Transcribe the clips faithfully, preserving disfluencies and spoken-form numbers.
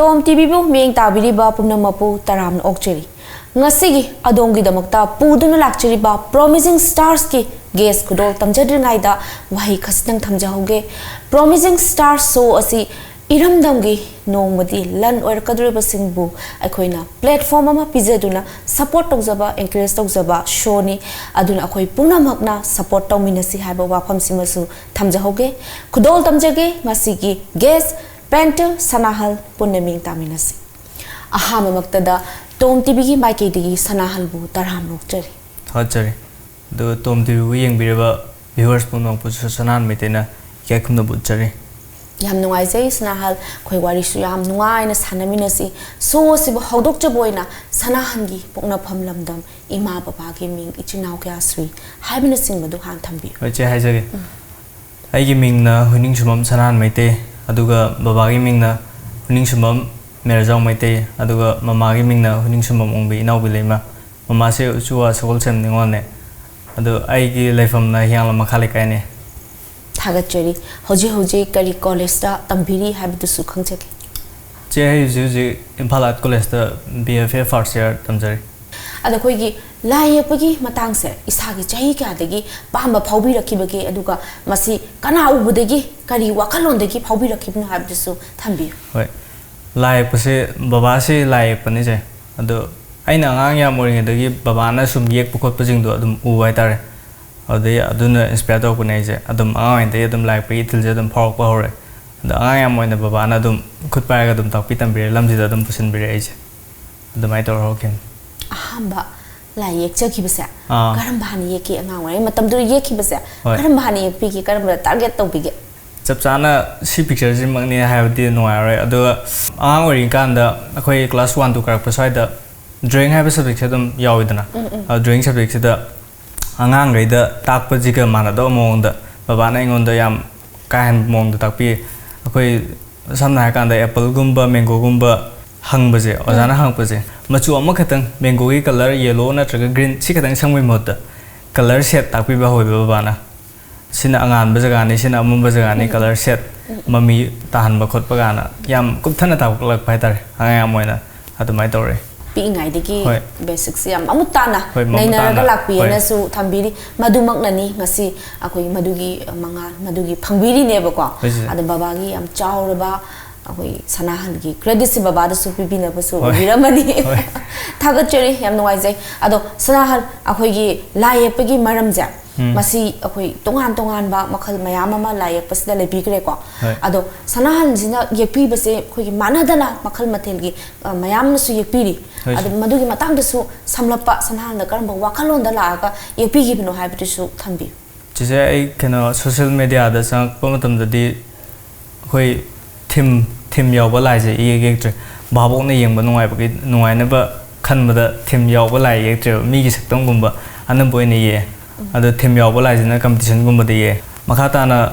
ꯇꯣꯝ ꯇꯤꯚꯤꯕꯨ ꯃꯤꯠꯌꯦꯡ ꯇꯥꯕꯤꯔꯤꯕ ꯄꯨꯝꯅꯃꯛꯄꯨ ꯇꯔꯥꯝꯅ ꯑꯣꯛꯆꯔꯤ꯫ ꯉꯁꯤꯒꯤ ꯑꯗꯣꯝꯒꯤꯗꯃꯛꯇ ꯄꯨꯗꯨꯅ ꯂꯥꯛꯆꯔꯤꯕ Promising Starsꯀꯤ guest ꯈꯨꯗꯣꯜ ꯇꯝꯖꯗ꯭ꯔꯤꯉꯩꯗ ꯋꯥꯍꯩ ꯈꯖꯤꯛꯇꯪ ꯊꯝꯖꯍꯧꯒꯦ꯫ Promising Stars show ꯑꯁꯤ ꯏꯔꯝꯗꯝꯒꯤ ꯅꯣꯡꯃꯗꯤ ꯂꯟ ꯑꯣꯏꯔꯛꯀꯗꯧꯔꯤꯕꯁꯤꯡꯕꯨ ꯑꯩꯈꯣꯏꯅ platform ꯑꯃ ꯄꯤꯖꯗꯨꯅ support ꯇꯧꯖꯕ, encourage ꯇꯧꯖꯕ showꯅꯤ꯫ ꯑꯗꯨꯅ ꯑꯩꯈꯣꯏ ꯄꯨꯝꯅꯃꯛꯅ support ꯇꯧꯃꯤꯟꯅꯁꯤ ꯍꯥꯏꯕ ꯋꯥꯐꯝꯁꯤꯃꯁꯨ ꯊꯝꯖꯍꯧꯒꯦ꯫ ꯈꯨꯗꯣꯜ ꯇꯝꯖꯒꯦ ꯉꯁꯤꯒꯤ guest painter ꯁꯅꯥꯍꯜ ꯄꯨꯟꯅ ꯃꯤꯡ ꯇꯥꯃꯤꯟꯅꯁꯤ꯫ ꯑꯍꯥꯟꯕꯃꯛꯇꯗ ꯇꯣꯝ ꯇꯤꯚꯤꯒꯤ ꯃꯥꯏꯀꯩꯗꯒꯤ ꯁꯅꯥꯍꯜꯕꯨ ꯇꯔꯥꯝꯅ ꯑꯣꯛꯆꯔꯤ꯫ ꯊꯥꯒꯠꯆꯔꯤ꯫ ꯑꯗꯨꯒ ꯇꯣꯝ ꯇꯤꯚꯤꯕꯨ ꯌꯦꯡꯕꯤꯔꯕ viewers ꯄꯨꯝꯅꯃꯛꯄꯨꯁꯨ ꯁꯅꯥꯍꯜ ꯃꯩꯇꯩꯅ ꯏꯀꯥꯏ ꯈꯨꯝꯅꯕ ꯎꯠꯆꯔꯤ꯫ ꯌꯥꯝ ꯅꯨꯡꯉꯥꯏꯖꯩ ꯁꯅꯥꯍꯜ, ꯑꯩꯈꯣꯏ ꯋꯥꯔꯤꯁꯨ ꯌꯥꯝ ꯅꯨꯡꯉꯥꯏꯅ ꯁꯥꯟꯅꯃꯤꯟꯅꯁꯤ꯫ Show ꯑꯁꯤꯕꯨ ꯍꯧꯗꯣꯛꯆꯕ ꯑꯣꯏꯅ ꯁꯅꯥꯍꯜꯒꯤ ꯄꯣꯛꯅꯐꯝ ꯂꯝꯗꯝ ꯏꯃꯥ ꯕꯕꯥꯒꯤ ꯃꯤꯡ, ꯏꯆꯤꯟ ꯏꯅꯥꯎ ꯀꯌꯥ ꯁꯨꯏ ꯍꯥꯏꯕꯅꯆꯤꯡꯕꯗꯨ ꯍꯥꯟꯅ ꯊꯝꯕꯤꯌꯨ꯫ ꯍꯣꯏ, ꯏꯆꯦ, ꯍꯥꯏꯖꯒꯦ꯫ ꯎꯝ꯫ ꯑꯩꯒꯤ ꯃꯤꯡꯅ ꯍꯨꯏꯅꯤꯡꯁꯨꯝꯕꯝ ꯁꯅꯥꯍꯟ ꯃꯩꯇꯩ, ꯑꯗꯨꯒ ꯕꯕꯥꯒꯤ ꯃꯤꯡꯅ ꯍꯨꯏꯅꯤꯡꯁꯨꯝꯕꯝ ꯃꯦꯔꯖꯥꯎ ꯃꯩꯇꯩ, ꯑꯗꯨꯒ ꯃꯃꯥꯒꯤ ꯃꯤꯡꯅ ꯍꯨꯏꯅꯤꯡꯁꯨꯝꯕꯝ ꯑꯣꯡꯕꯤ ꯏꯅꯥꯎꯕꯤ ꯂꯩꯃ꯫ ꯃꯃꯥꯁꯦ ꯎꯆꯨꯋꯥ ꯁꯒꯣꯜꯁꯦꯝ ꯅꯤꯉꯣꯜꯅꯦ꯫ ꯑꯗꯨ ꯑꯩꯒꯤ ꯂꯩꯐꯝꯅ ꯍꯤꯌꯥꯡꯂꯝ ꯃꯈꯥ ꯂꯩꯀꯥꯏꯅꯦ꯫ ꯊꯥꯒꯠꯆꯔꯤ꯫ ꯍꯧꯖꯤꯛ ꯍꯧꯖꯤꯛ ꯀꯔꯤ collegeꯇ ꯇꯝꯕꯤꯔꯤ ꯍꯥꯏꯕꯗꯨꯁꯨ ꯈꯪꯖꯒꯦ꯫ ꯆꯦ, ꯑꯩ ꯍꯧꯖꯤꯛ ꯍꯧꯖꯤꯛ Imphal Art Collegeꯇ B F A first year ꯇꯝꯖꯔꯤ꯫ ꯑꯗ ꯑꯩꯈꯣꯏꯒꯤ ꯂꯥꯏ ꯌꯦꯛꯄꯒꯤ ꯃꯇꯥꯡꯁꯦ ꯏꯁꯥꯒꯤ ꯆꯍꯤ ꯀꯌꯥꯗꯒꯤ ꯄꯥꯝꯕ ꯐꯥꯎꯕꯤꯔꯛꯈꯤꯕꯒꯦ, ꯑꯗꯨꯒ ꯃꯁꯤ ꯀꯅꯥ ꯎꯕꯗꯒꯤ, ꯀꯔꯤ ꯋꯥꯈꯜꯂꯣꯟꯗꯒꯤ ꯐꯥꯎꯕꯤꯔꯛꯈꯤꯕꯅꯣ ꯍꯥꯏꯕꯗꯨꯁꯨ ꯊꯝꯕꯤꯌꯨ꯫ ꯍꯣꯏ, ꯂꯥꯏ ꯌꯦꯛꯄꯁꯦ, ꯕꯕꯥꯁꯦ ꯂꯥꯏ ꯌꯦꯛꯄꯅꯤ ꯆꯦ꯫ ꯑꯗꯣ ꯑꯩꯅ ꯑꯉꯥꯡ ꯌꯥꯝ ꯑꯣꯏꯔꯤꯉꯩꯗꯒꯤ ꯕꯕꯥꯅ ꯁꯨꯝ ꯌꯦꯛꯄ ꯈꯣꯠꯄꯁꯤꯡꯗꯣ ꯑꯗꯨꯝ ꯎꯕ ꯍꯥꯏꯇꯥꯔꯦ꯫ ꯑꯗꯨꯗꯩ ꯑꯗꯨꯅ inspire ꯇꯧꯔꯛꯄꯅꯦ ꯑꯩꯁꯦ꯫ ꯑꯗꯨꯝ ꯑꯉꯥꯡ ꯑꯣꯏꯔꯤꯉꯩꯗꯒꯤ ꯑꯗꯨꯝ ꯂꯥꯏ ꯌꯦꯛꯄꯒꯤ ꯏꯊꯤꯜꯁꯦ ꯑꯗꯨꯝ ꯐꯥꯎꯔꯛꯄ ꯍꯧꯔꯦ꯫ ꯑꯗꯣ ꯑꯉꯥꯡ ꯌꯥꯝ ꯑꯣꯏꯅ ꯕꯕꯥꯅ ꯑꯗꯨꯝ ꯈꯨꯠ ꯄꯥꯏꯔꯒ ꯑꯗꯨꯝ ꯇꯥꯛꯄꯤ ꯇꯝꯕꯤꯔꯦ, ꯂꯝꯁꯤꯗ ꯑꯗꯨꯝ ꯄꯨꯁꯤꯟꯕꯤꯔꯦ ꯑꯩꯁꯦ꯫ ꯑꯗꯨꯃꯥꯏꯅ ꯇꯧꯔ ꯍꯧꯔꯛꯈꯤꯕꯅꯤ꯫ ꯑꯍꯥꯟꯕ ꯂꯥꯏ ꯌꯦꯛꯆꯈꯤꯕꯁꯦ ꯑꯥ꯫ ꯀꯔꯝꯕ ꯍꯥꯟꯅ ꯌꯦꯛꯈꯤ? ꯑꯉꯥꯡ ꯑꯣꯏꯔꯤꯉꯩ ꯃꯇꯝꯗꯨꯗ ꯌꯦꯛꯈꯤꯕꯁꯦ ꯍꯣꯏ꯫ ꯀꯔꯝꯕ ꯍꯥꯟꯅ ꯌꯦꯛꯄꯤꯒꯦ? ꯀꯔꯝꯕꯗ target ꯇꯧꯕꯤꯒꯦ? ꯆꯞ ꯆꯥꯅ ꯁꯤ pictureꯁꯤꯃꯛꯅꯤ ꯍꯥꯏꯕꯗꯤ ꯅꯨꯡꯉꯥꯏꯔꯔꯣꯏ꯫ ꯑꯗꯨꯒ ꯑꯉꯥꯡ ꯑꯣꯏꯔꯤꯀꯥꯟꯗ ꯑꯩꯈꯣꯏ class one two ꯀꯥꯔꯛꯄ ꯁ꯭ꯋꯥꯏꯗ drawing ꯍꯥꯏꯕ subjectꯁꯦ ꯑꯗꯨꯝ ꯌꯥꯎꯋꯤꯗꯅ꯫ ꯎꯝ, ꯎꯝ꯫ ꯑ, drawing subjectꯁꯤꯗ ꯑꯉꯥꯡꯈꯩꯗ ꯇꯥꯛꯄꯁꯤꯒ ꯃꯥꯟꯅꯗꯕ ꯃꯑꯣꯡꯗ ꯕꯕꯥꯅ ꯑꯩꯉꯣꯟꯗ ꯌꯥꯝ ꯀꯥ ꯍꯦꯟꯕ ꯃꯑꯣꯡꯗ ꯇꯥꯛꯄꯤꯌꯦ꯫ ꯑꯩꯈꯣꯏ ꯁꯝꯅ ꯍꯥꯏꯔꯀꯥꯟꯗ appleꯒꯨꯝꯕ, mangoꯒꯨꯝꯕ ꯍꯪꯕꯁꯦ, ꯑꯣꯖꯥꯅ ꯎꯝ꯫ ꯍꯪꯉꯛꯄꯁꯦ, ꯃꯆꯨ ꯑꯃꯈꯛꯇꯪ, mangoꯒꯤ colour yellow ꯅꯠꯇ꯭ꯔꯒ green ꯁꯤ ꯈꯛꯇꯪ ꯁꯪꯕꯒꯤ ꯃꯍꯨꯠꯇ colour shade ꯇꯥꯛꯄꯤꯕ ꯍꯧꯋꯦꯕ ꯕꯕꯥꯅ꯫ ꯁꯤꯅ ꯑꯉꯥꯟꯕ ꯖꯒꯥꯅꯤ, ꯁꯤꯅ ꯑꯃꯝꯕ ꯖꯒꯥꯅꯤ, ꯎꯝ꯫ Color shade, ꯎꯝ, ꯎꯝ꯫ ꯃꯃꯤ ꯇꯥꯍꯟꯕ ꯈꯣꯠꯄ ꯀꯥꯏꯅ ꯌꯥꯝ ꯀꯨꯞꯊꯅ ꯇꯥꯛꯂꯛꯄ ꯍꯥꯏꯇꯥꯔꯦ, ꯑꯉꯥꯡ ꯌꯥꯝ ꯑꯣꯏꯅ ꯑꯗꯨꯃꯥꯏꯅ ꯇꯧꯔꯛꯑꯦ꯫ ꯄꯤꯛꯏꯉꯩꯗꯒꯤ ꯍꯣꯏ꯫ Basics ꯁꯦ ꯌꯥꯝ ꯃꯃꯨꯠ ꯇꯥꯅ ꯍꯣꯏ, ꯃꯃꯨꯠ ꯅꯩꯅꯔꯒ ꯇꯥꯅ꯫ ꯂꯥꯛꯄꯤꯌꯦꯅꯁꯨ ꯍꯣꯏ꯫ ꯊꯝꯕꯤꯔꯤ꯫ ꯃꯗꯨꯃꯛꯅꯅꯤ ꯉꯁꯤ ꯑꯩꯈꯣꯏ ꯃꯗꯨꯒꯤ ꯃꯉꯥꯜ, ꯃꯗꯨꯒꯤ ꯐꯪꯕꯤꯔꯤꯅꯦꯕꯀꯣ꯫ ꯍꯣꯏ, ꯁꯤꯁꯦ꯫ ꯑꯗꯣ ꯕꯕꯥꯒꯤ ꯌꯥꯝ ꯆꯥꯎꯔꯕ ꯑꯩꯈꯣꯏ ꯁꯅꯥꯍꯜꯒꯤ credit ꯁꯦ ꯕꯕꯥꯗꯁꯨ ꯄꯤꯕꯤꯅꯕꯁꯨ ꯍꯣꯏ꯫ ꯑꯣꯏꯕꯤꯔꯝꯃꯅꯤ꯫ ꯍꯣꯏ꯫ ꯊꯥꯒꯠꯆꯔꯤ, ꯌꯥꯝ ꯅꯨꯡꯉꯥꯏꯖꯩ꯫ ꯑꯗꯣ ꯁꯅꯥꯍꯜ, ꯑꯩꯈꯣꯏꯒꯤ ꯂꯥꯏ ꯌꯦꯛꯄꯒꯤ ꯃꯔꯝꯁꯦ, ꯎꯝ꯫ ꯃꯁꯤ ꯑꯩꯈꯣꯏ ꯇꯣꯉꯥꯟ ꯇꯣꯉꯥꯟꯕ ꯃꯈꯜ ꯃꯌꯥꯝ ꯑꯃ ꯂꯥꯏ ꯌꯦꯛꯄꯁꯤꯗ ꯂꯩꯕꯤꯈ꯭ꯔꯦꯀꯣ꯫ ꯍꯣꯏ꯫ ꯑꯗꯣ ꯁꯅꯥꯍꯜꯁꯤꯅ ꯌꯦꯛꯄꯤꯕꯁꯦ ꯑꯩꯈꯣꯏꯒꯤ ꯃꯥꯟꯅꯗꯅ ꯃꯈꯜ ꯃꯊꯦꯜꯒꯤ, ꯑ, ꯃꯌꯥꯝꯅꯁꯨ ꯌꯦꯛꯄꯤꯔꯤ꯫ ꯍꯣꯏ, ꯑꯗꯣ ꯁꯦ꯫ ꯃꯗꯨꯒꯤ ꯃꯇꯥꯡꯗꯁꯨ ꯁꯝꯂꯞꯄ ꯁꯅꯥꯍꯜꯅ ꯀꯔꯝꯕ ꯋꯥꯈꯜꯂꯣꯟꯗ ꯂꯥꯛꯑꯒ ꯌꯦꯛꯄꯤꯈꯤꯕꯅꯣ ꯍꯥꯏꯕꯗꯨꯁꯨ ꯊꯝꯕꯤꯌꯨ꯫ ꯆꯤꯆꯦ, ꯑꯩ ꯀꯩꯅꯣ social media ꯗ ꯆꯪꯉꯛꯄ ꯃꯇꯝꯗꯗꯤ ꯑꯩꯈꯣꯏ theme, theme ꯌꯥꯎꯕ ꯂꯥꯏꯁꯦ ꯏꯌꯦꯛ ꯌꯦꯛꯇ꯭ꯔꯦ꯫ ꯚꯥꯕꯣꯛꯅ ꯌꯦꯡꯕ ꯅꯨꯡꯉꯥꯏꯕꯒꯤ, ꯅꯨꯡꯉꯥꯏꯅꯕ ꯈꯟꯕꯗ theme ꯌꯥꯎꯕ ꯂꯥꯏ ꯌꯦꯛꯇ꯭ꯔꯦꯕ꯫ ꯃꯤꯒꯤ ꯁꯛꯇꯝꯒꯨꯝꯕ ꯑꯅꯝꯕ ꯑꯣꯏꯅ ꯌꯦꯛꯑꯦ꯫ ꯎꯝ꯫ ꯑꯗꯣ theme ꯌꯥꯎꯕ ꯂꯥꯏꯁꯤꯅ competition ꯒꯨꯝꯕꯗ ꯌꯦꯛꯑꯦ꯫ ꯃꯈꯥ ꯇꯥꯅ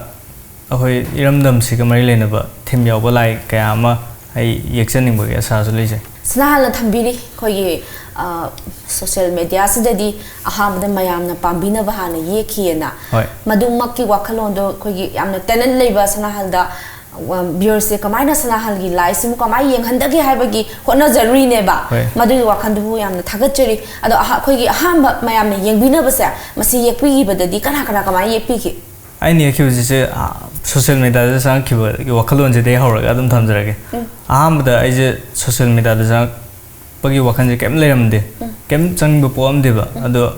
ꯑꯩꯈꯣꯏ ꯏꯔꯝꯗꯝꯁꯤꯒ ꯃꯔꯤ ꯂꯩꯅꯕ theme ꯌꯥꯎꯕ ꯂꯥꯏ ꯀꯌꯥ ꯑꯃ ꯑꯩ ꯌꯦꯛꯆꯅꯤꯡꯕꯒꯤ ꯑꯁꯥꯁꯨ ꯂꯩꯖꯩ꯫ ꯁꯅꯥꯍꯜꯅ ꯊꯝꯕꯤꯔꯤ ꯑꯩꯈꯣꯏꯒꯤ, ꯑ, social media ꯁꯤꯗꯗꯤ ꯑꯍꯥꯟꯕꯗ ꯃꯌꯥꯝꯅ ꯄꯥꯝꯕꯤꯅꯕ ꯍꯥꯟꯅ ꯌꯦꯛꯈꯤꯑꯅ꯫ ꯍꯣꯏ꯫ ꯃꯗꯨꯃꯛꯀꯤ ꯋꯥꯈꯜꯂꯣꯟꯗꯣ ꯑꯩꯈꯣꯏꯒꯤ ꯌꯥꯝꯅ talent ꯂꯩꯕ ꯁꯅꯥꯍꯜꯗ, ꯑ, viewer ꯁꯦ ꯀꯃꯥꯏꯅ ꯁꯅꯥꯍꯜꯒꯤ ꯂꯥꯏꯁꯤꯕꯨ ꯀꯃꯥꯏꯅ ꯌꯦꯡꯍꯟꯗꯒꯦ ꯍꯥꯏꯕꯒꯤ ꯍꯣꯠꯅꯖꯔꯨꯏꯅꯦꯕ꯫ ꯍꯣꯏ꯫ ꯃꯗꯨꯒꯤ ꯋꯥꯈꯜꯗꯨꯕꯨ ꯌꯥꯝꯅ ꯊꯥꯒꯠꯆꯔꯤ꯫ ꯑꯗꯣ ꯑꯍ-, ꯑꯩꯈꯣꯏꯒꯤ ꯑꯍꯥꯟꯕ ꯃꯌꯥꯝꯅ ꯌꯦꯡꯕꯤꯅꯕꯁꯦ, ꯃꯁꯤ ꯌꯦꯛꯄꯤꯈꯤꯕꯗꯗꯤ ꯀꯅꯥ ꯀꯅꯥ ꯀꯃꯥꯏꯅ ꯌꯦꯛꯄꯤꯒꯦ? ꯑꯩꯅ ꯌꯦꯛꯈꯤꯕꯁꯤꯁꯦ, ꯑ, social media ꯗ ꯆꯪꯉꯛꯈꯤꯕꯒꯤ ꯋꯥꯈꯜꯂꯣꯟꯁꯤꯗꯩ ꯍꯧꯔꯒ ꯑꯗꯨꯝ ꯊꯝꯖꯔꯒꯦ꯫ ꯎꯝ꯫ ꯑꯍꯥꯟꯕꯗ ꯑꯩꯁꯦ social media ꯗ ꯆꯪꯉꯛꯄꯒꯤ ꯋꯥꯈꯜꯁꯦ ꯀꯩꯝ ꯂꯩꯔꯝꯗꯦ꯫ ꯎꯝ꯫ ꯀꯩꯝ ꯆꯪꯅꯤꯡꯕ ꯄꯣꯛꯑꯝꯗꯦꯕ꯫ ꯎꯝ꯫ ꯑꯗꯣ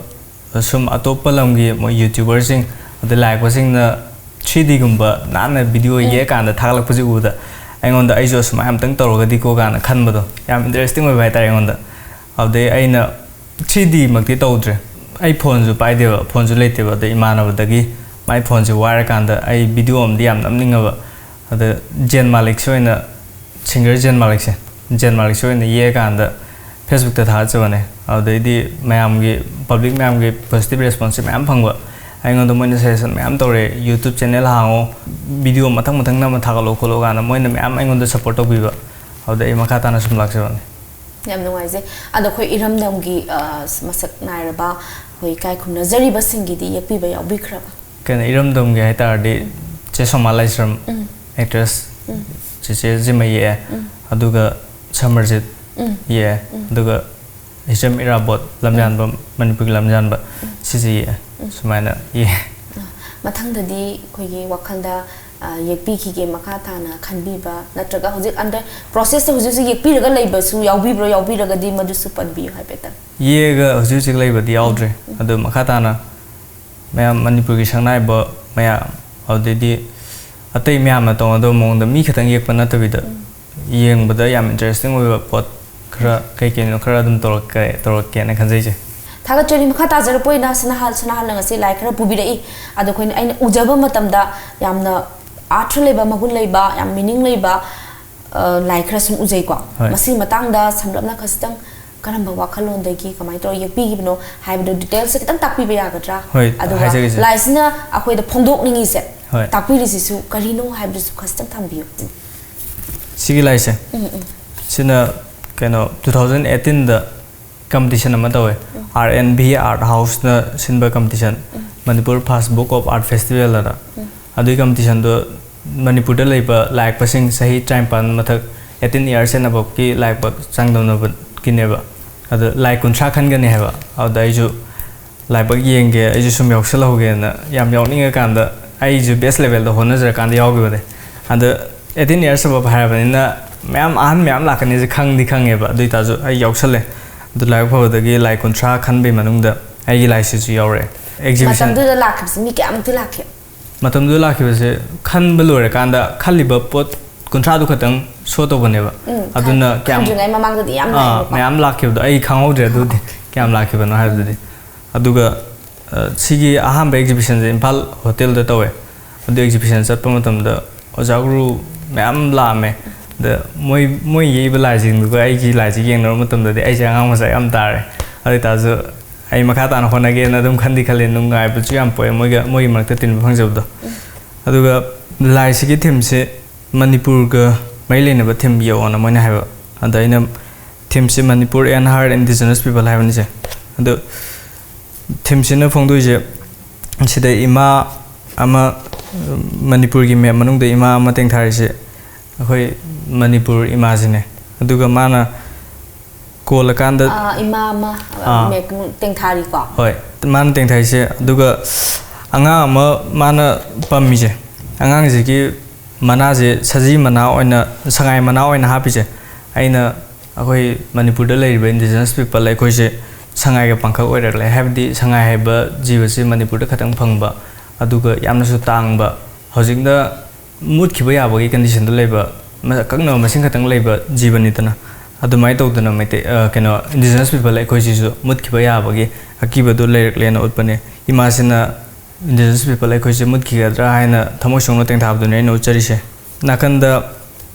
ꯁꯨꯝ ꯑꯇꯣꯞꯄ ꯂꯝꯒꯤ ꯃꯣꯏ YouTuber ꯁꯤꯡ ꯑꯗꯩ ꯂꯥꯏ ꯌꯦꯛꯄꯁꯤꯡꯅ three D ꯒꯨꯝꯕ ꯅꯥꯟꯅ video ꯎꯝ꯫ ꯌꯦꯛꯑꯀꯥꯟꯗ ꯊꯥꯒꯠꯂꯛꯄꯁꯦ ꯎꯕꯗ ꯑꯩꯉꯣꯟꯗ ꯑꯩꯁꯨ ꯑꯁꯨꯃꯥꯏꯅ ꯑꯝꯇꯪ ꯇꯧꯔꯒꯗꯤꯀꯣ ꯀꯥꯏꯅ ꯈꯟꯕꯗꯣ ꯌꯥꯝ interesting ꯑꯣꯏꯕ ꯍꯥꯏꯇꯥꯔꯦ ꯑꯩꯉꯣꯟꯗ꯫ ꯑꯗꯨꯗꯩ ꯑꯩꯅ three D ꯃꯛꯇꯤ ꯇꯧꯗ꯭ꯔꯦ꯫ ꯑꯩ phone ꯁꯨ ꯄꯥꯏꯗꯦꯕ, phone ꯁꯨ ꯂꯩꯇꯦꯕ꯫ ꯑꯗꯩ ꯏꯃꯥꯟꯅꯕꯗꯒꯤ ꯃꯥꯏ phone ꯁꯦ ꯋꯥꯏꯔꯀꯥꯟꯗ ꯑꯩ video ꯑꯃꯗꯤ ꯌꯥꯝ ꯅꯝꯅꯤꯡꯉꯕ꯫ ꯑꯗ ꯖꯦꯟ ꯃꯥꯂꯤꯛꯁꯦ ꯑꯣꯏꯅ, singer ꯖꯦꯟ ꯃꯥꯂꯤꯛꯁꯦ, ꯖꯦꯟ ꯃꯥꯂꯤꯛꯁꯦ ꯑꯣꯏꯅ ꯌꯦꯛꯑꯀꯥꯟꯗ Facebook ꯇ ꯊꯥꯒꯠꯆꯕꯅꯦ꯫ ꯑꯗꯨꯗꯩꯗꯤ ꯃꯌꯥꯝꯒꯤ, public ꯃꯌꯥꯝꯒꯤ positive response ꯁꯦ ꯃꯌꯥꯝ ꯐꯪꯕ꯫ ꯑꯩꯉꯣꯟꯗ ꯃꯣꯏꯅ suggestion ꯃꯌꯥꯝ ꯇꯧꯔꯛꯑꯦ, "YouTube channel ꯍꯥꯡꯉꯣ, video ꯃꯊꯪ ꯃꯊꯪ ꯅꯝꯃ ꯊꯥꯒꯠꯂꯣ ꯈꯣꯠꯂꯣ" ꯀꯥꯏꯅ ꯃꯣꯏꯅ ꯃꯌꯥꯝ ꯑꯩꯉꯣꯟꯗ support ꯇꯧꯕꯤꯕ꯫ ꯑꯗꯨꯗ ꯑꯩ ꯃꯈꯥ ꯇꯥꯅ ꯁꯨꯝ ꯂꯥꯛꯆꯕꯅꯦ꯫ ꯌꯥꯝ ꯅꯨꯡꯉꯥꯏꯖꯩ꯫ ꯑꯗꯣ ꯑꯩꯈꯣꯏ ꯏꯔꯝꯗꯝꯒꯤ, ꯑ, ꯃꯁꯛ ꯅꯥꯏꯔꯕ ꯑꯩꯈꯣꯏ ꯏꯀꯥꯏ ꯈꯨꯝꯅꯖꯔꯤꯕꯁꯤꯡꯒꯤꯗꯤ ꯌꯦꯛꯄꯤꯕ ꯌꯥꯎꯕꯤꯈ꯭ꯔꯕ? ꯀꯩꯅꯣ, ꯏꯔꯝꯗꯝꯒꯤ ꯍꯥꯏꯇꯥꯔꯗꯤ ꯆꯦ ꯁꯣꯃꯥ ꯂꯥꯏꯁ꯭ꯔꯝ, ꯎꯝ꯫ ꯑꯦꯛꯇ꯭ꯔꯦꯁ, ꯎꯝ꯫ ꯆꯦꯆꯦ ꯁꯤꯃ ꯌꯦꯛꯑꯦ꯫ ꯎꯝ꯫ ꯑꯗꯨꯒ ꯁꯃꯔꯖꯤꯠ ꯎꯝ꯫ ꯌꯦꯛꯑꯦ꯫ ꯎꯝ꯫ ꯑꯗꯨꯒ ꯍꯤꯆꯝ ꯏꯔꯥꯕꯣꯠ, ꯂꯝꯖꯥꯟꯕ, ꯃꯅꯤꯄꯨꯔꯒꯤ ꯂꯝꯖꯥꯟꯕ, ꯁꯤꯁꯦ ꯌꯦꯛꯑꯦ꯫ ꯎꯝ꯫ ꯁꯨꯃꯥꯏꯅ ꯌꯦꯛꯑꯦ꯫ ꯃꯊꯪꯗꯗꯤ ꯑꯩꯈꯣꯏꯒꯤ ꯋꯥꯈꯜꯗ, ꯑ, ꯌꯦꯛꯄꯤꯈꯤꯒꯦ ꯃꯈꯥ ꯇꯥꯅ ꯈꯟꯕꯤꯕ, ꯅꯠꯇ꯭ꯔꯒ ꯍꯧꯖꯤꯛ under processꯇ ꯍꯧꯖꯤꯛ ꯍꯧꯖꯤꯛ ꯌꯦꯛꯄꯤꯔꯒ ꯂꯩꯕꯁꯨ ꯌꯥꯎꯕꯤꯕ꯭ꯔꯣ? ꯌꯥꯎꯕꯤꯔꯒꯗꯤ ꯃꯗꯨꯁꯨ ꯄꯟꯕꯤꯌꯨ ꯍꯥꯏꯐꯦꯠꯇꯪ꯫ ꯌꯦꯛꯑꯒ ꯍꯧꯖꯤꯛ ꯍꯧꯖꯤꯛ ꯂꯩꯕꯗꯤ ꯌꯥꯎꯗ꯭ꯔꯤ꯫ ꯎꯝ꯫ ꯑꯗꯨ ꯃꯈꯥ ꯇꯥꯅ ꯃꯌꯥꯝ ꯃꯅꯤꯄꯨꯔꯒꯤ ꯁꯛꯅꯥꯏꯕ ꯃꯌꯥꯝ, ꯑꯗꯨꯗꯩꯗꯤ ꯑꯇꯩ ꯃꯌꯥꯝꯅ ꯇꯧꯅꯗꯕ ꯃꯑꯣꯡꯗ ꯃꯤ ꯈꯛꯇꯪ ꯌꯦꯛꯄ ꯅꯠꯇꯕꯤꯗ, ꯎꯝ꯫ ꯌꯦꯡꯕꯗ ꯌꯥꯝ interesting ꯑꯣꯏꯕ ꯄꯣꯠ ꯈꯔ, ꯀꯩ ꯀꯩꯅꯣ ꯈꯔ ꯑꯗꯨꯝ ꯇꯧꯔꯛꯀꯦ, ꯇꯧꯔꯛꯀꯦꯅ ꯈꯟꯖꯩꯁꯦ꯫ ꯊꯥꯒꯠꯆꯔꯤ꯫ ꯃꯈꯥ ꯇꯥꯖꯔꯛꯄ ꯑꯣꯏꯅ ꯁꯅꯥꯍꯜ, ꯁꯅꯥꯍꯜꯅ ꯉꯁꯤ ꯂꯥꯏ ꯈꯔ ꯄꯨꯕꯤꯔꯛꯏ꯫ ꯑꯗꯣ ꯑꯩꯈꯣꯏꯅ, ꯑꯩꯅ ꯎꯖꯕ ꯃꯇꯝꯗ ꯌꯥꯝꯅ ꯑꯥꯔꯊ ꯂꯩꯕ, ꯃꯒꯨꯟ ꯂꯩꯕ, ꯌꯥꯝ meaning ꯂꯩꯕ, ꯑ, ꯂꯥꯏ ꯈꯔ ꯁꯨꯝ ꯎꯖꯩꯀꯣ꯫ ꯍꯣꯏ꯫ ꯃꯁꯤꯒꯤ ꯃꯇꯥꯡꯗ ꯁꯝꯂꯞꯅ ꯈꯖꯤꯛꯇꯪ ꯀꯔꯝꯕ ꯋꯥꯈꯜꯂꯣꯟꯗꯒꯤ ꯀꯃꯥꯏꯅ ꯇꯧꯔ ꯌꯦꯛꯄꯤꯈꯤꯕꯅꯣ ꯍꯥꯏꯕꯗꯣ detailsꯁꯦ ꯈꯤꯇꯪ ꯇꯥꯛꯄꯤꯕ ꯌꯥꯒꯗ꯭ꯔꯥ? ꯍꯣꯏ, ꯑꯗꯨꯒ ꯍꯥꯏꯖꯒꯦ, ꯏꯆꯦ꯫ ꯂꯥꯏꯁꯤꯅ ꯑꯩꯈꯣꯏꯗ ꯐꯣꯡꯗꯣꯛꯅꯤꯡꯉꯤꯁꯦ, ꯍꯣꯏ꯫ ꯇꯥꯛꯄꯤꯔꯤꯁꯤꯁꯨ ꯀꯔꯤꯅꯣ ꯍꯥꯏꯕꯗꯨꯁꯨ ꯈꯖꯤꯛꯇꯪ ꯊꯝꯕꯤꯌꯨ꯫ ꯁꯤꯒꯤ ꯂꯥꯏꯁꯦ, ꯎꯝ, ꯎꯝ꯫ ꯁꯤꯅ ꯀꯩꯅꯣ, two thousand eighteenꯗ competition ꯑꯃ ꯇꯧꯋꯦ꯫ ꯎꯝ꯫ R N B Art Houseꯅ ꯁꯤꯟꯕ competition, um. Manipur First Book of Art Festival ꯑꯅ꯫ ꯎꯝ꯫ ꯑꯗꯨꯒꯤ competitionꯗꯣ ꯃꯅꯤꯄꯨꯔꯗ ꯂꯩꯕ ꯂꯥꯏ ꯌꯦꯛꯄꯁꯤꯡ ꯆꯍꯤ ꯇꯔꯥꯅꯤꯄꯥꯟ ꯃꯊꯛ, eighteen years and aboveꯀꯤ ꯂꯥꯏ ꯌꯦꯛꯄ ꯆꯥꯡꯗꯝꯅꯕꯒꯤꯅꯦꯕ꯫ ꯑꯗꯣ ꯂꯥꯏ ꯀꯨꯟꯊ꯭ꯔꯥ ꯈꯟꯒꯅꯤ ꯍꯥꯏꯕ꯫ ꯑꯗꯨꯗ ꯑꯩꯁꯨ ꯂꯥꯏꯕꯛ ꯌꯦꯡꯒꯦ, ꯑꯩꯁꯨ ꯁꯨꯝ ꯌꯥꯎꯁꯜꯍꯧꯒꯦꯅ ꯌꯥꯝ ꯌꯥꯎꯅꯤꯡꯉꯀꯥꯟꯗ, ꯑꯩꯁꯨ best levelꯗ ꯍꯣꯠꯅꯖꯔꯀꯥꯟꯗ ꯌꯥꯎꯈꯤꯕꯅꯦ꯫ ꯑꯗ eighteen years above ꯍꯥꯏꯔꯕꯅꯤꯅ ꯃꯌꯥꯝ, ꯑꯍꯟ ꯃꯌꯥꯝ ꯂꯥꯛꯀꯅꯤꯁꯦ ꯈꯪꯗꯤ ꯈꯪꯉꯦꯕ, ꯑꯗꯨ ꯑꯣꯏꯇꯥꯔꯁꯨ ꯑꯩ ꯌꯥꯎꯁꯜꯂꯦ꯫ ꯑꯗꯨ ꯂꯥꯏꯕꯛ ꯐꯕꯗꯒꯤ ꯂꯥꯏ ꯀꯨꯟꯊ꯭ꯔꯥ ꯈꯟꯕꯒꯤ ꯃꯅꯨꯡꯗ ꯑꯩꯒꯤ ꯂꯥꯏꯁꯤꯁꯨ ꯌꯥꯎꯔꯛꯑꯦ꯫ Exhibition ꯃꯇꯝꯗꯨꯗ ꯂꯥꯛꯈꯤꯕꯁꯤ ꯃꯤ ꯀꯌꯥꯃꯨꯛꯇꯤ ꯂꯥꯛꯈꯤ? ꯃꯇꯝꯗꯨꯗ ꯂꯥꯛꯈꯤꯕꯁꯦ, ꯈꯟꯕ ꯂꯣꯏꯔꯀꯥꯟꯗ ꯈꯜꯂꯤꯕ ꯄꯣꯠ ꯀꯨꯟꯊ꯭ꯔꯥꯗꯨ ꯈꯛꯇꯪ show ꯇꯧꯕꯅꯦꯕ꯫ ꯎꯝ, ꯑꯗꯨꯅ ꯈꯟ-, ꯀꯌꯥꯝ, ꯈꯟꯗ꯭ꯔꯤꯉꯩ ꯃꯃꯥꯡꯗꯗꯤ ꯌꯥꯝ ꯑꯥ, ꯂꯥꯛꯑꯦꯕꯀꯣ꯫ ꯃꯌꯥꯝ ꯂꯥꯛꯈꯤꯕꯗꯣ ꯑꯩ ꯈꯪꯍꯧꯗ꯭ꯔꯦ, ꯑꯗꯨꯗꯤ ꯀꯌꯥꯝ ꯂꯥꯛꯈꯤꯕꯅꯣ ꯍꯥꯏꯕꯗꯨꯗꯤ꯫ ꯑꯗꯨꯒ, ꯑ, ꯁꯤꯒꯤ ꯑꯍꯥꯟꯕ exhibitionꯁꯦ ꯏꯝꯐꯥꯜ ꯍꯣꯇꯦꯜꯗ ꯇꯧꯋꯦ꯫ ꯑꯗꯨ exhibition ꯆꯠꯄ ꯃꯇꯝꯗ ꯑꯣꯖꯥ ꯒꯨꯔꯨ ꯃꯌꯥꯝ ꯂꯥꯛꯑꯝꯃꯦ꯫ ꯑꯗ ꯃꯣꯏ, ꯃꯣꯏ ꯌꯦꯛꯏꯕ ꯂꯥꯏꯁꯤꯡꯗꯨꯒ ꯑꯩꯒꯤ ꯂꯥꯏꯁꯤ ꯌꯦꯡꯅꯔꯨꯕ ꯃꯇꯝꯗꯗꯤ ꯑꯩꯁꯦ ꯑꯉꯥꯡ ꯃꯆꯥ ꯌꯥꯝ ꯇꯥꯔꯦ꯫ ꯑꯗꯨ ꯑꯣꯏꯇꯥꯔꯁꯨ ꯑꯩ ꯃꯈꯥ ꯇꯥꯅ ꯍꯣꯠꯅꯒꯦꯅ ꯑꯗꯨꯝ ꯈꯟꯗꯤ ꯈꯜꯂꯦ, ꯅꯨꯡꯉꯥꯏꯕꯁꯨ ꯌꯥꯝ ꯄꯣꯛꯑꯦ ꯃꯣꯏꯒ, ꯃꯣꯏꯒꯤ ꯃꯔꯛꯇ ꯇꯤꯟꯕ ꯐꯪꯖꯕꯗꯣ꯫ ꯑꯗꯨꯒ ꯂꯥꯏꯁꯤꯒꯤ themeꯁꯦ ꯃꯅꯤꯄꯨꯔꯒ ꯃꯔꯤ ꯂꯩꯅꯕ theme ꯌꯦꯛꯑꯣꯅ ꯃꯣꯏꯅ ꯍꯥꯏꯕ꯫ ꯑꯗ ꯑꯩꯅ themeꯁꯦ Manipur and her indigenous people ꯍꯥꯏꯕꯅꯤꯁꯦ꯫ ꯑꯗꯣ themeꯁꯤꯅ ꯐꯣꯡꯗꯣꯛꯏꯁꯦ ꯁꯤꯗ ꯏꯃꯥ ꯑꯃ, ꯃꯅꯤꯄꯨꯔꯒꯤ ꯃꯦꯞ ꯃꯅꯨꯡꯗ ꯏꯃꯥ ꯑꯃ ꯇꯦꯡꯊꯥꯔꯤꯁꯦ ꯑꯩꯈꯣꯏ ꯃꯅꯤꯄꯨꯔ ꯏꯃꯥꯁꯤꯅꯦ꯫ ꯑꯗꯨꯒ ꯃꯥꯅ ꯀꯣꯜꯂꯀꯥꯟꯗ ꯑꯥ, ꯏꯃꯥ ꯑꯃ, ꯑꯥ꯫ ꯃꯦꯞ ꯇꯦꯡꯊꯥꯔꯤꯀꯣ꯫ ꯍꯣꯏ, ꯃꯥꯅ ꯇꯦꯡꯊꯥꯏꯁꯦ꯫ ꯑꯗꯨꯒ ꯑꯉꯥꯡ ꯑꯃ ꯃꯥꯅ ꯄꯝꯃꯤꯁꯦ, ꯑꯉꯥꯡꯁꯤꯒꯤ ꯃꯅꯥꯁꯦ ꯁꯖꯤ ꯃꯅꯥ ꯑꯣꯏꯅ, ꯁꯉꯥꯏ ꯃꯅꯥ ꯑꯣꯏꯅ ꯍꯥꯞꯄꯤꯁꯦ, ꯑꯩꯅ ꯑꯩꯈꯣꯏ ꯃꯅꯤꯄꯨꯔꯗ ꯂꯩꯔꯤꯕ indigenous people ꯑꯩꯈꯣꯏꯁꯦ ꯁꯉꯥꯏꯒ ꯄꯥꯡꯈꯛ ꯑꯣꯏꯔꯛꯂꯦ꯫ ꯍꯥꯏꯕꯗꯤ ꯁꯉꯥꯏ ꯍꯥꯏꯕ ꯖꯤꯕꯁꯤ ꯃꯅꯤꯄꯨꯔꯗ ꯈꯛꯇꯪ ꯐꯪꯕ, ꯑꯗꯨꯒ ꯌꯥꯝꯅꯁꯨ ꯇꯥꯡꯕ, ꯍꯧꯖꯤꯛꯅ ꯃꯨꯠꯈꯤꯕ ꯌꯥꯕꯒꯤ conditionꯗ ꯂꯩꯕ, ꯃ-, ꯑꯀꯛꯅꯕ ꯃꯁꯤꯡ ꯈꯛꯇꯪ ꯂꯩꯕ ꯖꯤꯕꯅꯤꯗꯅ꯫ ꯑꯗꯨꯃꯥꯏꯅ ꯇꯧꯗꯅ ꯃꯩꯇꯩ, ꯑ, ꯀꯩꯅꯣ, indigenous people ꯑꯩꯈꯣꯏꯁꯤꯁꯨ ꯃꯨꯠꯈꯤꯕ ꯌꯥꯕꯒꯤ ꯑꯀꯤꯕꯗꯨ ꯂꯩꯔꯛꯂꯦꯅ ꯎꯠꯄꯅꯦ꯫ ꯏꯃꯥꯁꯤꯅ indigenous people ꯑꯩꯈꯣꯏꯁꯦ ꯃꯨꯠꯈꯤꯒꯗ꯭ꯔꯥ ꯍꯥꯏꯅ ꯊꯃꯣꯏ ꯁꯣꯛꯅ ꯇꯦꯡꯊꯥꯕꯗꯨꯅꯦ ꯑꯩꯅ ꯎꯠꯆꯔꯤꯁꯦ꯫ ꯅꯥꯀꯟꯗ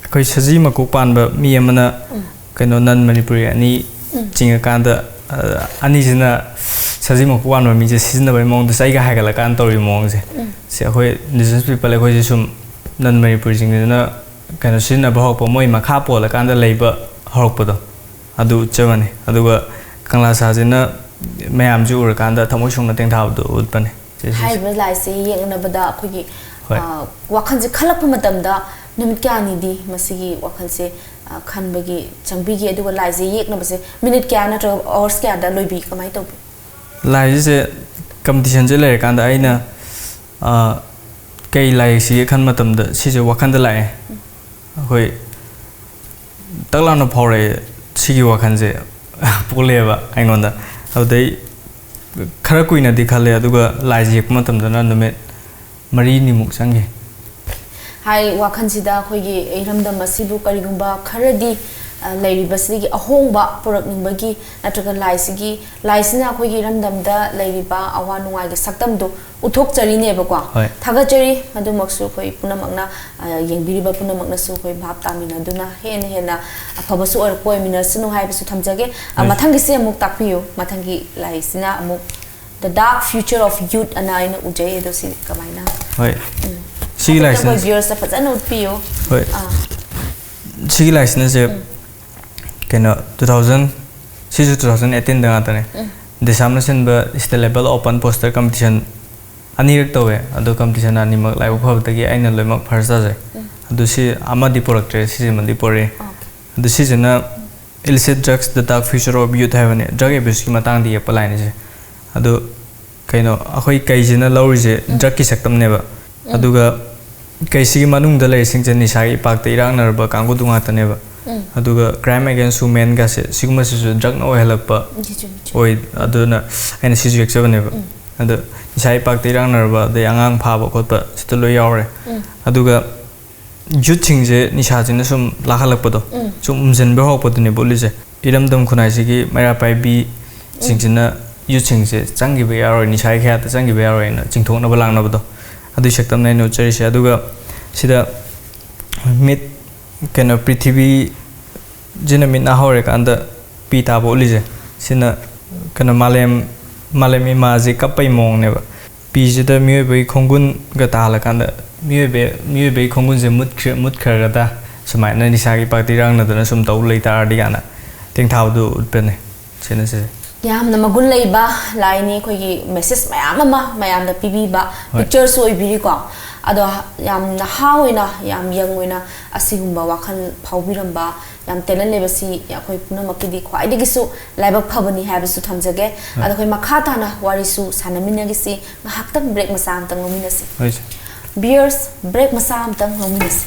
ꯑꯩꯈꯣꯏ ꯁꯖꯤ ꯃꯀꯣꯛ ꯄꯥꯟꯕ ꯃꯤ ꯑꯃꯅ ꯎꯝ꯫ ꯀꯩꯅꯣ, non Manipuri ꯑꯅꯤ ꯎꯝ꯫ ꯆꯤꯡꯉꯀꯥꯟꯗ, ꯑ, ꯑꯅꯤꯁꯤꯅ ꯁꯖꯤ ꯃꯀꯣꯛ ꯄꯥꯟꯕ ꯃꯤꯁꯦ ꯁꯤꯖꯤꯟꯅꯕꯒꯤ ꯃꯑꯣꯡꯗ ꯆꯩꯒ ꯍꯥꯏꯒꯠꯂꯀꯥꯟꯗ ꯇꯧꯔꯤꯕ ꯃꯑꯣꯡꯁꯦ꯫ ꯎꯝ꯫ ꯁꯤ ꯑꯩꯈꯣꯏ indigenous people ꯑꯩꯈꯣꯏꯁꯦ ꯁꯨꯝ non Manipuriꯁꯤꯡꯁꯤꯅ ꯀꯩꯅꯣ ꯁꯤꯖꯤꯟꯅꯕ ꯍꯧꯔꯛꯄ, ꯃꯣꯏ ꯃꯈꯥ ꯄꯣꯜꯂꯀꯥꯟꯗ ꯂꯩꯕ ꯍꯧꯔꯛꯄꯗꯣ, ꯑꯗꯨ ꯎꯠꯆꯕꯅꯤ꯫ ꯑꯗꯨꯒ ꯀꯪꯂꯥ ꯁꯥꯁꯤꯅ ꯃꯌꯥꯝꯁꯤ ꯎꯔꯀꯥꯟꯗ ꯊꯃꯣꯏ ꯁꯣꯛꯅ ꯇꯦꯡꯊꯥꯕꯗꯣ ꯎꯠꯄꯅꯤ꯫ ꯁꯤ, ꯁꯤ, ꯁꯤ꯫ ꯍꯥꯏꯔꯤꯕ ꯂꯥꯏꯁꯦ ꯌꯦꯛꯅꯕꯗ ꯑꯩꯈꯣꯏꯒꯤ, ꯍꯣꯏ꯫ ꯑ, ꯋꯥꯈꯜꯁꯦ ꯈꯜꯂꯛꯄ ꯃꯇꯝꯗ ꯅꯨꯃꯤꯠ ꯀꯌꯥꯅꯤꯗꯤ ꯃꯁꯤꯒꯤ ꯋꯥꯈꯜꯁꯦ, ꯑ, ꯈꯟꯕꯒꯤ ꯆꯪꯕꯤꯒꯦ? ꯑꯗꯨꯒ ꯂꯥꯏꯁꯦ ꯌꯦꯛꯅꯕꯁꯦ ꯃꯤꯅꯤꯠ ꯀꯌꯥ ꯅꯠꯇ꯭ꯔꯒ hours ꯀꯌꯥꯗ ꯂꯣꯏꯕꯤ? ꯀꯃꯥꯏꯅ ꯇꯧꯕꯤ? ꯂꯥꯏꯁꯦ competitionꯁꯦ ꯂꯩꯔꯀꯥꯟꯗ ꯑꯩꯅ, ꯑ, ꯀꯩ ꯂꯥꯏ ꯌꯦꯛꯁꯤꯒꯦ ꯈꯟꯕ ꯃꯇꯝꯗ ꯁꯤꯁꯦ ꯋꯥꯈꯜꯗ ꯂꯥꯛꯑꯦ꯫ ꯑꯩꯈꯣꯏ ꯇꯛ ꯂꯥꯎꯅ ꯐꯥꯎꯔꯛꯑꯦ ꯁꯤꯒꯤ ꯋꯥꯈꯜꯁꯦ꯫ ꯄꯣꯛꯂꯛꯑꯦꯕ ꯑꯩꯉꯣꯟꯗ꯫ ꯑꯗꯨꯗꯩ ꯈꯔ ꯀꯨꯏꯅꯗꯤ ꯈꯜꯂꯦ, ꯑꯗꯨꯒ ꯂꯥꯏꯁꯦ ꯌꯦꯛꯄ ꯃꯇꯝꯗꯅ ꯅꯨꯃꯤꯠ ꯃꯔꯤꯅꯤꯃꯨꯛ ꯆꯪꯈꯤ꯫ ꯍꯥꯏ, ꯋꯥꯈꯜꯁꯤꯗ ꯑꯩꯈꯣꯏꯒꯤ ꯏꯔꯝꯗꯝ ꯑꯁꯤꯕꯨ ꯀꯔꯤꯒꯨꯝꯕ ꯈꯔꯗꯤ, ꯑ, ꯂꯩꯔꯤꯕꯁꯤꯗꯒꯤ ꯑꯍꯣꯡꯕ ꯄꯨꯔꯛꯅꯤꯡꯕꯒꯤ ꯅꯠꯇ꯭ꯔꯒ ꯂꯥꯏꯁꯤꯒꯤ, ꯂꯥꯏꯁꯤꯅ ꯑꯩꯈꯣꯏꯒꯤ ꯏꯔꯝꯗꯝꯗ ꯂꯩꯔꯤꯕ ꯑꯋꯥ ꯅꯨꯡꯉꯥꯏꯒꯤ ꯁꯛꯇꯝꯗꯨ ꯎꯠꯊꯣꯛꯆꯔꯤꯅꯦꯕꯀꯣ꯫ ꯍꯣꯏ꯫ ꯊꯥꯒꯠꯆꯔꯤ꯫ ꯑꯗꯨꯃꯛꯁꯨ ꯑꯩꯈꯣꯏ ꯄꯨꯝꯅꯃꯛꯅ, ꯑ, ꯌꯦꯡꯕꯤꯔꯤꯕ ꯄꯨꯝꯅꯃꯛꯅꯁꯨ ꯑꯩꯈꯣꯏ ꯚꯥꯞ ꯇꯥꯃꯤꯟꯅꯗꯨꯅ ꯍꯦꯟꯅ ꯍꯦꯟꯅ ꯑꯐꯕꯁꯨ ꯑꯣꯏꯔꯛꯄ ꯑꯣꯏꯃꯤꯟꯅꯁꯅꯨ ꯍꯥꯏꯕꯁꯨ ꯊꯝꯖꯒꯦ꯫ ꯑ, ꯍꯣꯏ꯫ ꯃꯊꯪꯒꯤꯁꯦ ꯑꯃꯨꯛ ꯇꯥꯛꯄꯤꯌꯨ꯫ ꯃꯊꯪꯒꯤ ꯂꯥꯏꯁꯤꯅ ꯑꯃꯨꯛ The Dark Future of Youth ꯑꯅ ꯑꯩꯅ ꯎꯖꯩ꯫ ꯑꯗꯣ ꯁꯤ ꯀꯃꯥꯏꯅ? ꯍꯣꯏ꯫ ꯎꯝ꯫ ꯁꯤꯒꯤ ꯍꯥꯏꯐꯦꯠꯇꯪ ꯂꯥꯏꯁꯤꯅ ꯑꯩꯈꯣꯏ viewersꯇ ꯐꯖꯅ ꯎꯠꯄꯤꯌꯨ꯫ ꯍꯣꯏ꯫ ꯑꯥ꯫ ꯁꯤꯒꯤ ꯂꯥꯏꯁꯤꯅꯁꯦ ꯎꯝ꯫ ꯀꯩꯅꯣ, two thousand, ꯁꯤꯁꯨ two thousand eighteenꯗ ꯉꯥꯛꯇꯅꯦ꯫ ꯎꯝ꯫ ꯗꯦꯁꯥꯝꯅ ꯁꯤꯟꯕ state level open poster competition ꯑꯅꯤꯔꯛ ꯇꯧꯋꯦ꯫ ꯑꯗꯣ ꯀꯝꯄꯤꯇꯤꯁꯟ ꯑꯅꯤꯃꯛ ꯂꯥꯏꯕꯛ ꯐꯕꯗꯒꯤ ꯑꯩꯅ ꯂꯣꯏꯅꯃꯛ ꯐꯥꯔꯁ ꯇꯥꯖꯩ꯫ ꯑꯗꯨ ꯁꯤ ꯑꯃꯗꯤ ꯄꯨꯔꯛꯇ꯭ꯔꯦ, ꯁꯤꯁꯤꯃꯗꯤ ꯄꯨꯔꯛꯑꯦ꯫ ꯑꯗꯨ ꯁꯤꯁꯤꯅ Illicit Drugs: The Dark Future of Youth ꯍꯥꯏꯕꯅꯦ, ꯗ꯭ꯔꯒ ꯑꯦꯕ꯭ꯌꯨꯁꯀꯤ ꯃꯇꯥꯡꯗ ꯌꯦꯛꯄ ꯂꯥꯏꯟꯁꯦ꯫ ꯑꯗꯨ ꯀꯩꯅꯣ, ꯑꯩꯈꯣꯏ ꯀꯩꯁꯤꯅ ꯂꯧꯔꯤꯁꯦ ꯗ꯭ꯔꯒꯀꯤ ꯁꯛꯇꯝꯅꯦꯕ꯫ ꯑꯗꯨꯒ ꯀꯩꯁꯤꯒꯤ ꯃꯅꯨꯡꯗ ꯂꯩꯔꯤꯁꯤꯡꯁꯦ ꯅꯤꯁꯥꯒꯤ ꯏꯄꯥꯛꯇ ꯏꯔꯥꯛꯅꯔꯕ ꯀꯥꯡꯕꯨꯗꯨ ꯉꯥꯛꯇꯅꯦꯕ꯫ ꯑꯗꯨꯒ Crime Against Womenꯒꯁꯦ, ꯁꯤꯒꯨꯝꯕꯁꯤꯁꯨ ꯗ꯭ꯔꯒꯅ ꯑꯣꯏꯍꯜꯂꯛꯄ ꯑꯣꯏ꯫ ꯑꯗꯨꯅ ꯑꯩꯅ ꯁꯤꯁꯨ ꯌꯦꯛꯆꯕꯅꯦꯕ꯫ ꯑꯗꯣ ꯅꯤꯁꯥ ꯏꯄꯥꯛꯇ ꯏꯔꯥꯛꯅꯔꯕ, ꯑꯗꯩ ꯑꯉꯥꯡ ꯐꯥꯕ ꯈꯣꯠꯄ, ꯁꯤꯗ ꯂꯣꯏ ꯌꯥꯎꯔꯦ꯫ ꯑꯗꯨꯒ ꯌꯨꯠꯁꯤꯡꯁꯦ ꯅꯤꯁꯥꯁꯤꯅ ꯁꯨꯝ ꯂꯥꯛꯍꯜꯂꯛꯄꯗꯣ, ꯁꯨꯝ ꯎꯝꯖꯤꯟꯕ ꯍꯧꯔꯛꯄꯗꯨꯅꯦꯕ ꯎꯠꯂꯤꯁꯦ꯫ ꯏꯔꯝꯗꯝ ꯈꯨꯟꯅꯥꯏꯁꯤꯒꯤ ꯃꯩꯔꯥ ꯄꯥꯏꯕꯤꯁꯤꯡꯁꯤꯅ ꯌꯨꯠꯁꯤꯡꯁꯦ ꯆꯪꯈꯤꯕ ꯌꯥꯔꯣꯏ, ꯅꯤꯁꯥꯒꯤ ꯈꯌꯥꯠꯇ ꯆꯪꯈꯤꯕ ꯌꯥꯔꯣꯏꯅ ꯆꯤꯡꯊꯣꯛꯅꯕ ꯂꯥꯛꯅꯕꯗꯣ, ꯑꯗꯨꯒꯤ ꯁꯛꯇꯝꯅꯦ ꯑꯩꯅ ꯎꯠꯆꯔꯤꯁꯦ꯫ ꯑꯗꯨꯒ ꯁꯤꯗ ꯃꯤꯠ, ꯀꯩꯅꯣ, ꯄ꯭ꯔꯤꯊꯤꯕꯤꯁꯤꯅ ꯃꯤꯠ ꯅꯥ ꯍꯧꯔꯀꯥꯟꯗ ꯄꯤ ꯇꯥꯕ ꯎꯠꯂꯤꯁꯦ, ꯁꯤꯅ, ꯀꯩꯅꯣ, ꯃꯥꯂꯦꯝ, ꯃꯥꯂꯦꯝ ꯏꯃꯥꯁꯦ ꯀꯞꯄꯩ ꯃꯑꯣꯡꯅꯦꯕ꯫ ꯄꯤꯁꯤꯗ ꯃꯤꯑꯣꯏꯕꯒꯤ ꯈꯣꯡꯒꯨꯟꯒ ꯇꯥꯍꯜꯂꯀꯥꯟꯗ, ꯃꯤꯑꯣꯏꯕ, ꯃꯤꯑꯣꯏꯕꯒꯤ ꯈꯣꯡꯒꯨꯟꯁꯦ ꯃꯨꯠꯈ꯭ꯔ-, ꯃꯨꯠꯈ꯭ꯔꯒꯗ ꯁꯨꯃꯥꯏꯅ ꯅꯤꯁꯥꯒꯤ ꯏꯄꯥꯛꯇ ꯏꯔꯥꯛꯅꯗꯅ ꯁꯨꯝ ꯇꯧ ꯂꯩ ꯇꯥꯔꯗꯤ ꯀꯥꯏꯅ ꯇꯦꯡꯊꯥꯕꯗꯨ ꯎꯠꯄꯅꯦ꯫ ꯁꯤꯅ ꯁꯤꯁꯦ꯫ ꯌꯥꯝꯅ ꯃꯒꯨꯟ ꯂꯩꯕ ꯂꯥꯏꯅꯤ, ꯑꯩꯈꯣꯏꯒꯤ ꯃꯦꯁꯦꯖ ꯃꯌꯥꯝ ꯑꯃ ꯃꯌꯥꯝꯗ ꯄꯤꯕꯤꯕ ꯍꯣꯏ꯫ ꯄꯤꯛꯆꯔꯁꯨ ꯑꯣꯏꯕꯤꯔꯤꯀꯣ꯫ ꯑꯗꯣ ꯌꯥꯝ ꯅꯍꯥ ꯑꯣꯏꯅ, ꯌꯥꯝ ꯌꯪ ꯑꯣꯏꯅ ꯑꯁꯤꯒꯨꯝꯕ ꯋꯥꯈꯜ ꯐꯥꯎꯕꯤꯔꯝꯕ ꯌꯥꯝ ꯇꯦꯂꯦꯟ ꯂꯩꯕꯁꯤ ꯑꯩꯈꯣꯏ ꯄꯨꯝꯅꯃꯛꯀꯤꯗꯤ ꯈ꯭ꯋꯥꯏꯗꯒꯤꯁꯨ ꯂꯥꯏꯕꯛ ꯐꯕꯅꯤ ꯍꯥꯏꯕꯁꯨ ꯊꯝꯖꯒꯦ꯫ ꯍꯣꯏ꯫ ꯑꯗꯣ ꯑꯩꯈꯣꯏ ꯃꯈꯥ ꯇꯥꯅ ꯋꯥꯔꯤꯁꯨ ꯁꯥꯟꯅꯃꯤꯟꯅꯈꯤꯁꯤ꯫ ꯉꯥꯏꯍꯥꯛꯇꯪ ꯕ꯭ꯔꯦꯛ ꯃꯆꯥ ꯑꯃꯇꯪ ꯂꯧꯃꯤꯟꯅꯁꯤ꯫ ꯍꯣꯏ, ꯁꯦ꯫ ꯚꯤꯌꯔꯁ, ꯕ꯭ꯔꯦꯛ ꯃꯆꯥ ꯑꯃꯇꯪ ꯂꯧꯃꯤꯟꯅꯁꯤ꯫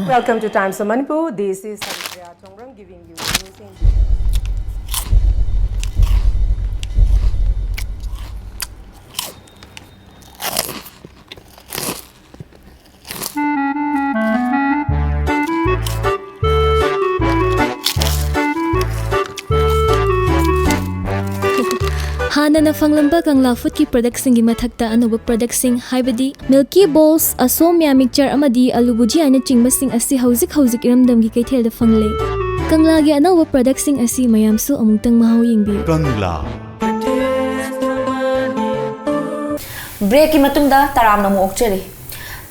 Welcome to Times of Manipur. This is Haripriya Chongrang giving you news in ꯍꯥꯟꯅꯅ ꯐꯪꯂꯝꯕ ꯀꯪꯂꯥ ꯐꯨꯗꯀꯤ ꯄ꯭ꯔꯗꯛꯁꯤꯡꯒꯤ ꯃꯊꯛꯇ ꯑꯅꯧꯕ ꯄ꯭ꯔꯗꯛꯁꯤꯡ, ꯍꯥꯏꯕꯗꯤ ꯃꯤꯜꯀꯤ ꯕꯣꯜꯁ, ꯑꯁꯣꯝꯌꯥ ꯃꯤꯛꯆꯔ ꯑꯃꯗꯤ ꯑꯂꯨ ꯚꯨꯖꯤꯌꯥꯅꯆꯤꯡꯕꯁꯤꯡ ꯑꯁꯤ ꯍꯧꯖꯤꯛ ꯍꯧꯖꯤꯛ ꯏꯔꯝꯗꯝꯒꯤ ꯀꯩꯊꯦꯜꯗ ꯐꯪꯂꯦ꯫ ꯀꯪꯂꯥꯒꯤ ꯑꯅꯧꯕ ꯄ꯭ꯔꯗꯛꯁꯤꯡ ꯑꯁꯤ ꯃꯌꯥꯝꯁꯨ ꯑꯃꯨꯛꯇꯪ ꯃꯍꯥꯎ ꯌꯦꯡꯕꯤꯌꯨ꯫ ꯀꯪꯂꯥ꯫ ꯕ꯭ꯔꯦꯛꯀꯤ ꯃꯇꯨꯡꯗ ꯇꯔꯥꯝꯅ ꯑꯃꯨꯛ ꯑꯣꯛꯆꯔꯤ꯫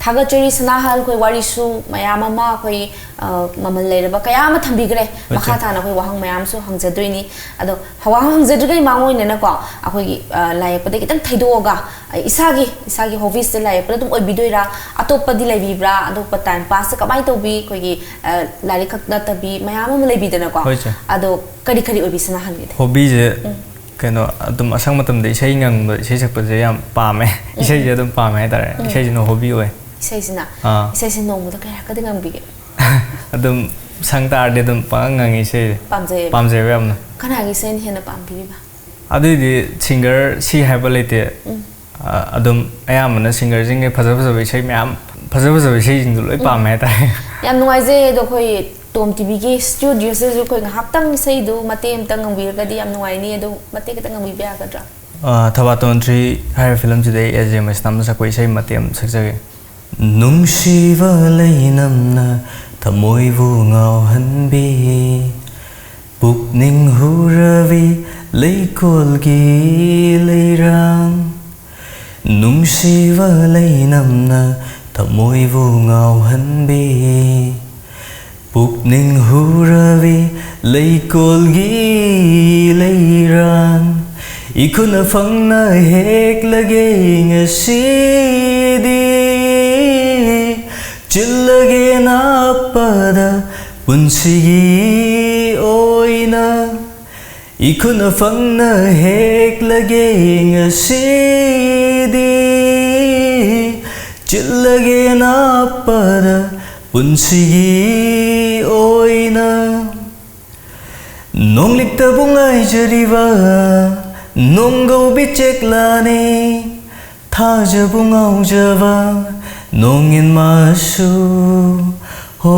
ꯊꯥꯒꯠꯆꯔꯤ ꯁꯅꯥꯍꯜ, ꯑꯩꯈꯣꯏ ꯋꯥꯔꯤꯁꯨ ꯃꯌꯥꯝ ꯑꯃ ꯑꯩꯈꯣꯏ, ꯑ, ꯃꯃꯜ ꯂꯩꯔꯕ ꯀꯌꯥ ꯑꯃ ꯊꯝꯕꯤꯈ꯭ꯔꯦ꯫ ꯃꯈꯥ ꯇꯥꯅ ꯑꯩꯈꯣꯏ ꯋꯥꯍꯪ ꯃꯌꯥꯝꯁꯨ ꯍꯪꯖꯗꯣꯏꯅꯤ꯫ ꯑꯗꯣ ꯋꯥꯍꯪ ꯍꯪꯖꯗ꯭ꯔꯤꯉꯩ ꯃꯥꯡ ꯑꯣꯏꯅꯅꯀꯣ, ꯑꯩꯈꯣꯏꯒꯤ, ꯑ, ꯂꯥꯏ ꯌꯦꯛꯄꯗ ꯈꯤꯇꯪ ꯊꯩꯗꯣꯛꯑꯒ, ꯑ, ꯏꯁꯥꯒꯤ, ꯏꯁꯥꯒꯤ ꯍꯣꯕꯤꯁꯇ ꯂꯥꯏ ꯌꯦꯛꯄꯗ ꯑꯗꯨꯝ ꯑꯣꯏꯕꯤꯗꯣꯏꯔꯥ? ꯑꯇꯣꯞꯄꯗꯤ ꯂꯩꯕꯤꯕ꯭ꯔꯥ? ꯑꯇꯣꯞꯄ ꯇꯥꯏꯝ ꯄꯥꯁꯇ ꯀꯃꯥꯏꯅ ꯇꯧꯕꯤ? ꯑꯩꯈꯣꯏꯒꯤ, ꯑ, ꯂꯥꯏꯔꯤꯛ ꯈꯛ ꯅꯠꯇꯕꯤ ꯃꯌꯥꯝ ꯑꯃ ꯂꯩꯕꯤꯗꯅꯀꯣ꯫ ꯍꯣꯏ, ꯏꯆꯦ꯫ ꯑꯗꯣ ꯀꯔꯤ ꯀꯔꯤ ꯑꯣꯏꯕꯤ ꯁꯅꯥꯍꯜꯒꯤꯗꯤ? ꯍꯣꯕꯤꯁꯦ ꯀꯩꯅꯣ, ꯑꯗꯨꯝ ꯑꯁꯪ ꯃꯇꯝꯗ ꯏꯁꯩ ꯉꯪꯕ, ꯏꯁꯩ ꯁꯛꯄꯁꯦ ꯌꯥꯝ ꯄꯥꯝꯃꯦ꯫ ꯏꯁꯩꯁꯦ ꯑꯗꯨꯝ ꯄꯥꯝꯃꯦ ꯍꯥꯏꯇꯥꯔꯦ꯫ ꯏꯁꯩꯁꯤꯅ ꯍꯣꯕꯤ ꯑꯣꯏ꯫ ꯏꯁꯩꯁꯤꯅ? ꯑꯥ꯫ ꯏꯁꯩꯁꯤ ꯅꯣꯡꯃꯗ ꯀꯌꯥꯔꯛꯀꯗꯤ ꯉꯪꯕꯤꯒꯦ? ꯑꯗꯨꯝ ꯁꯪ ꯇꯥꯔꯗꯤ ꯑꯗꯨꯝ ꯄꯪꯉꯪ ꯉꯪꯉꯤ ꯏꯁꯩꯁꯦ꯫ ꯄꯥꯝꯖꯩꯌꯦꯕ? ꯄꯥꯝꯖꯩꯕ ꯌꯥꯝꯅ꯫ ꯀꯅꯥꯒꯤ ꯏꯁꯩꯅ ꯍꯦꯟꯅ ꯄꯥꯝꯕꯤꯔꯤꯕ? ꯑꯗꯨꯏꯗꯤ ꯁꯤꯡꯒꯔ ꯁꯤ ꯍꯥꯏꯕ ꯂꯩꯇꯦ꯫ ꯑ, ꯑꯗꯨꯝ ꯑꯌꯥꯝꯕꯅ ꯁꯤꯡꯒꯔꯁꯤꯡꯒꯤ ꯐꯖ ꯐꯖꯕ ꯏꯁꯩ ꯃꯌꯥꯝ, ꯐꯖ ꯐꯖꯕ ꯏꯁꯩꯁꯤꯡꯗꯣ ꯂꯣꯏ ꯄꯥꯝꯃꯦ ꯍꯥꯏꯇꯥꯔꯦ꯫ ꯌꯥꯝ ꯅꯨꯡꯉꯥꯏꯖꯩ꯫ ꯑꯗꯣ ꯑꯩꯈꯣꯏ ꯇꯣꯝ ꯇꯤꯚꯤꯒꯤ ꯁ꯭ꯇꯨꯗꯤꯑꯣꯁꯤꯗꯁꯨ ꯑꯩꯈꯣꯏ ꯉꯥꯏꯍꯥꯛꯇꯪ ꯏꯁꯩꯗꯨ ꯃꯇꯦꯛ ꯑꯃꯇꯪ ꯉꯪꯕꯤꯔꯒꯗꯤ ꯌꯥꯝ ꯅꯨꯡꯉꯥꯏꯅꯤ꯫ ꯑꯗꯨ ꯃꯇꯦꯛ ꯈꯤꯇꯪ ꯉꯪꯕꯤꯕ ꯌꯥꯒꯗ꯭ꯔꯥ? ꯑ, ꯊꯕꯥꯇꯣꯟ ꯊ꯭ꯔꯤ ꯍꯥꯏꯔꯤꯕ ꯐꯤꯂꯝꯁꯤꯗ ꯑꯩ ꯑꯦꯁ ꯖꯦ ꯃꯩꯁꯅꯥꯝꯅ ꯁꯛꯄ ꯏꯁꯩ ꯃꯇꯦꯛ ꯑꯃ ꯁꯛꯆꯒꯦ꯫ ꯅꯨꯡꯁꯤꯕ ꯂꯩꯅꯝꯅ ꯊꯃꯣꯏꯕꯨ ꯉꯥꯎꯍꯟꯕꯤ, ꯄꯨꯛꯅꯤꯡ ꯍꯨꯔꯕꯤ ꯂꯩꯀꯣꯜꯒꯤ ꯂꯩꯔꯥꯡ꯫ ꯅꯨꯡꯁꯤꯕ ꯂꯩꯅꯝꯅ ꯊꯃꯣꯏꯕꯨ ꯉꯥꯎꯍꯟꯕꯤ, ꯄꯨꯛꯅꯤꯡ ꯍꯨꯔꯕꯤ ꯂꯩꯀꯣꯜꯒꯤ ꯂꯩꯔꯥꯡ꯫ ꯏꯈꯨꯠꯅ ꯐꯪꯅ ꯍꯦꯛꯂꯒꯦ ꯉꯁꯤꯗꯤ, ꯆꯤꯜꯂꯒꯦ ꯅꯥꯞꯄꯗ ꯄꯨꯟꯁꯤꯒꯤ ꯑꯣꯏꯅ꯫ ꯏꯈꯨꯠꯅ ꯐꯪꯅ ꯍꯦꯛꯂꯒꯦ ꯉꯁꯤꯗꯤ, ꯆꯤꯜꯂꯒꯦ ꯅꯥꯞꯄꯗ ꯄꯨꯟꯁꯤꯒꯤ ꯑꯣꯏꯅ꯫ ꯅꯣꯡꯂꯤꯛꯇꯕꯨ ꯉꯥꯏꯖꯔꯤꯕ ꯅꯣꯡꯒꯧꯕꯤ ꯆꯦꯛꯂꯥꯅꯤ, ꯊꯥꯖꯕꯨ ꯉꯥꯎꯖꯕ ꯅꯣꯡꯏꯟ ꯃꯥꯁꯨ꯫ ꯍꯣ,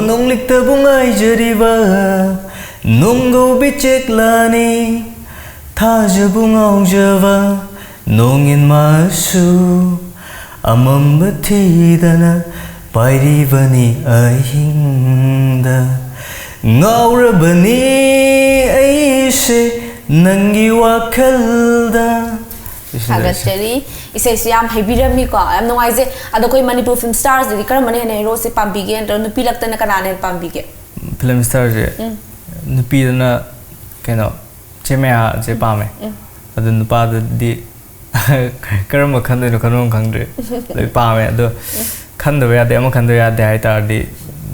ꯅꯣꯡꯂꯤꯛꯇꯕꯨ ꯉꯥꯏꯖꯔꯤꯕ ꯅꯣꯡꯒꯧꯕꯤ ꯆꯦꯛꯂꯥꯅꯤ, ꯊꯥꯖꯕꯨ ꯉꯥꯎꯖꯕ ꯅꯣꯡꯏꯟ ꯃꯥꯁꯨ ꯑꯃꯝꯕ ꯊꯤꯗꯅ ꯄꯥꯏꯔꯤꯕꯅꯤ ꯑꯍꯤꯡꯗ꯫ ꯉꯥꯎꯔꯕꯅꯤ ꯑꯩꯁꯦ ꯅꯪꯒꯤ ꯋꯥꯈꯜꯗ꯫ ꯊꯥꯒꯠꯆꯔꯤ꯫ ꯏꯁꯩꯁꯨ ꯌꯥꯝ ꯍꯩꯕꯤꯔꯝꯃꯤꯀꯣ, ꯌꯥꯝ ꯅꯨꯡꯉꯥꯏꯖꯩ꯫ ꯑꯗꯣ ꯑꯩꯈꯣꯏ ꯃꯅꯤꯄꯨꯔ ꯐꯤꯂꯝ ꯁ꯭ꯇꯥꯔꯁꯤꯗꯤ ꯀꯔꯝꯕꯅ ꯍꯦꯟꯅ ꯍꯦꯔꯣꯁꯦ ꯄꯥꯝꯕꯤꯒꯦ, ꯅꯠꯇ꯭ꯔꯒ ꯅꯨꯄꯤ ꯂꯛꯇꯅ ꯀꯅꯥꯅ ꯍꯦꯟꯅ ꯄꯥꯝꯕꯤꯒꯦ? ꯐꯤꯂꯝ ꯁ꯭ꯇꯥꯔꯁꯦ ꯎꯝ꯫ ꯅꯨꯄꯤꯗꯅ ꯀꯩꯅꯣ, ꯆꯦ ꯃꯌꯥꯁꯦ ꯎꯝ꯫ ꯄꯥꯝꯃꯦ꯫ ꯎꯝ꯫ ꯑꯗꯨ ꯅꯨꯄꯥꯗꯗꯤ ꯀꯔꯝꯕ ꯈꯟꯗꯣꯏꯅꯣ ꯈꯟꯐꯝ ꯈꯪꯗ꯭ꯔꯦ꯫ ꯂꯣꯏ ꯄꯥꯝꯃꯦ꯫ ꯑꯗꯣ ꯎꯝ꯫ ꯈꯟꯗꯕ ꯌꯥꯗꯦ, ꯑꯃ ꯈꯟꯗꯕ ꯌꯥꯗꯦ ꯍꯥꯏ ꯇꯥꯔꯗꯤ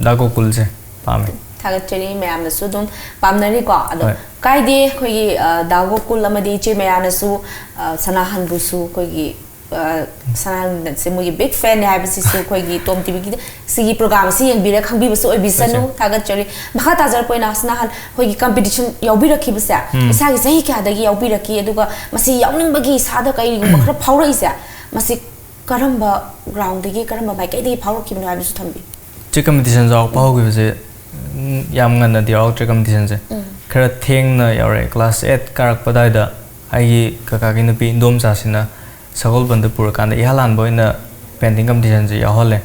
ꯗꯥ ꯒꯣꯀꯨꯜꯁꯦ ꯄꯥꯝꯃꯦ꯫ ꯊꯥꯒꯠꯆꯔꯤ, ꯃꯌꯥꯝꯅꯁꯨ ꯑꯗꯨꯝ ꯄꯥꯝꯅꯔꯤꯀꯣ꯫ ꯑꯗꯣ ꯍꯣꯏ꯫ ꯀꯥꯏꯗꯦ, ꯑꯩꯈꯣꯏꯒꯤ, ꯑ, ꯗꯥ ꯒꯣꯀꯨꯜ ꯑꯃꯗꯤ ꯏꯆꯦ ꯃꯌꯥꯅꯁꯨ, ꯑ, ꯁꯅꯥꯍꯟꯕꯨꯁꯨ ꯑꯩꯈꯣꯏꯒꯤ, ꯑ, ꯁꯅꯥꯍꯟꯁꯦ ꯃꯣꯏꯒꯤ ꯕꯤꯒ ꯐꯦꯟꯅꯦ ꯍꯥꯏꯕꯁꯤꯁꯨ ꯑꯩꯈꯣꯏꯒꯤ ꯇꯣꯝ ꯇꯤꯚꯤꯒꯤ ꯁꯤꯒꯤ ꯄ꯭ꯔꯣꯒ꯭ꯔꯥꯝ ꯑꯁꯤ ꯌꯦꯡꯕꯤꯔ ꯈꯪꯕꯤꯕꯁꯨ ꯑꯣꯏꯕꯤꯁꯅꯨ꯫ ꯍꯣꯏ, ꯁꯦ꯫ ꯊꯥꯒꯠꯆꯔꯤ꯫ ꯃꯈꯥ ꯇꯥꯖꯔꯛꯄ ꯑꯣꯏꯅ ꯁꯅꯥꯍꯟ ꯑꯩꯈꯣꯏꯒꯤ ꯀꯝꯄꯤꯇꯤꯁꯟ ꯌꯥꯎꯕꯤꯔꯛꯈꯤꯕꯁꯦ ꯎꯝ꯫ ꯏꯁꯥꯒꯤ ꯆꯍꯤ ꯀꯌꯥꯗꯒꯤ ꯌꯥꯎꯕꯤꯔꯛꯈꯤ, ꯑꯗꯨꯒ ꯃꯁꯤ ꯌꯥꯎꯅꯤꯡꯕꯒꯤ ꯏꯁꯥꯗ ꯀꯔꯤꯒꯨꯝꯕ ꯈꯔ ꯐꯥꯎꯔꯛꯏꯁꯦ, ꯃꯁꯤ ꯀꯔꯝꯕ ꯒ꯭ꯔꯥꯎꯟꯗꯒꯤ, ꯀꯔꯝꯕ ꯃꯥꯏꯀꯩꯗꯒꯤ ꯐꯥꯎꯔꯛꯈꯤꯕꯅꯣ ꯍꯥꯏꯕꯁꯨ ꯊꯝꯕꯤꯌꯨ꯫ ꯁꯤ ꯀꯝꯄꯤꯇꯤꯁꯟ ꯌꯥꯎꯔꯛꯄ ꯍꯧꯈꯤꯕꯁꯦ, ꯎꯝ, ꯌꯥꯝ ꯉꯟꯅꯗꯤ ꯌꯥꯎꯔꯛꯇ꯭ꯔꯦ ꯀꯝꯄꯤꯇꯤꯁꯟꯁꯦ꯫ ꯎꯝ꯫ ꯈꯔ ꯊꯦꯡꯅ ꯌꯥꯎꯔꯛꯑꯦ꯫ ꯀ꯭ꯂꯥꯁ ꯑꯩꯠ ꯀꯥꯔꯛꯄ ꯑꯗꯨꯋꯥꯏꯗ ꯑꯩꯒꯤ ꯀꯀꯥꯒꯤ ꯅꯨꯄꯤ ꯏꯟꯗꯣꯝꯆꯥꯁꯤꯅ ꯁꯒꯣꯜꯕꯟꯗ ꯄꯨꯔꯀꯥꯟꯗ ꯏꯍꯥꯟ ꯍꯥꯟꯕ ꯑꯣꯏꯅ ꯄꯦꯟꯇꯤꯡ ꯀꯝꯄꯤꯇꯤꯁꯟꯁꯦ ꯌꯥꯎꯍꯜꯂꯦ꯫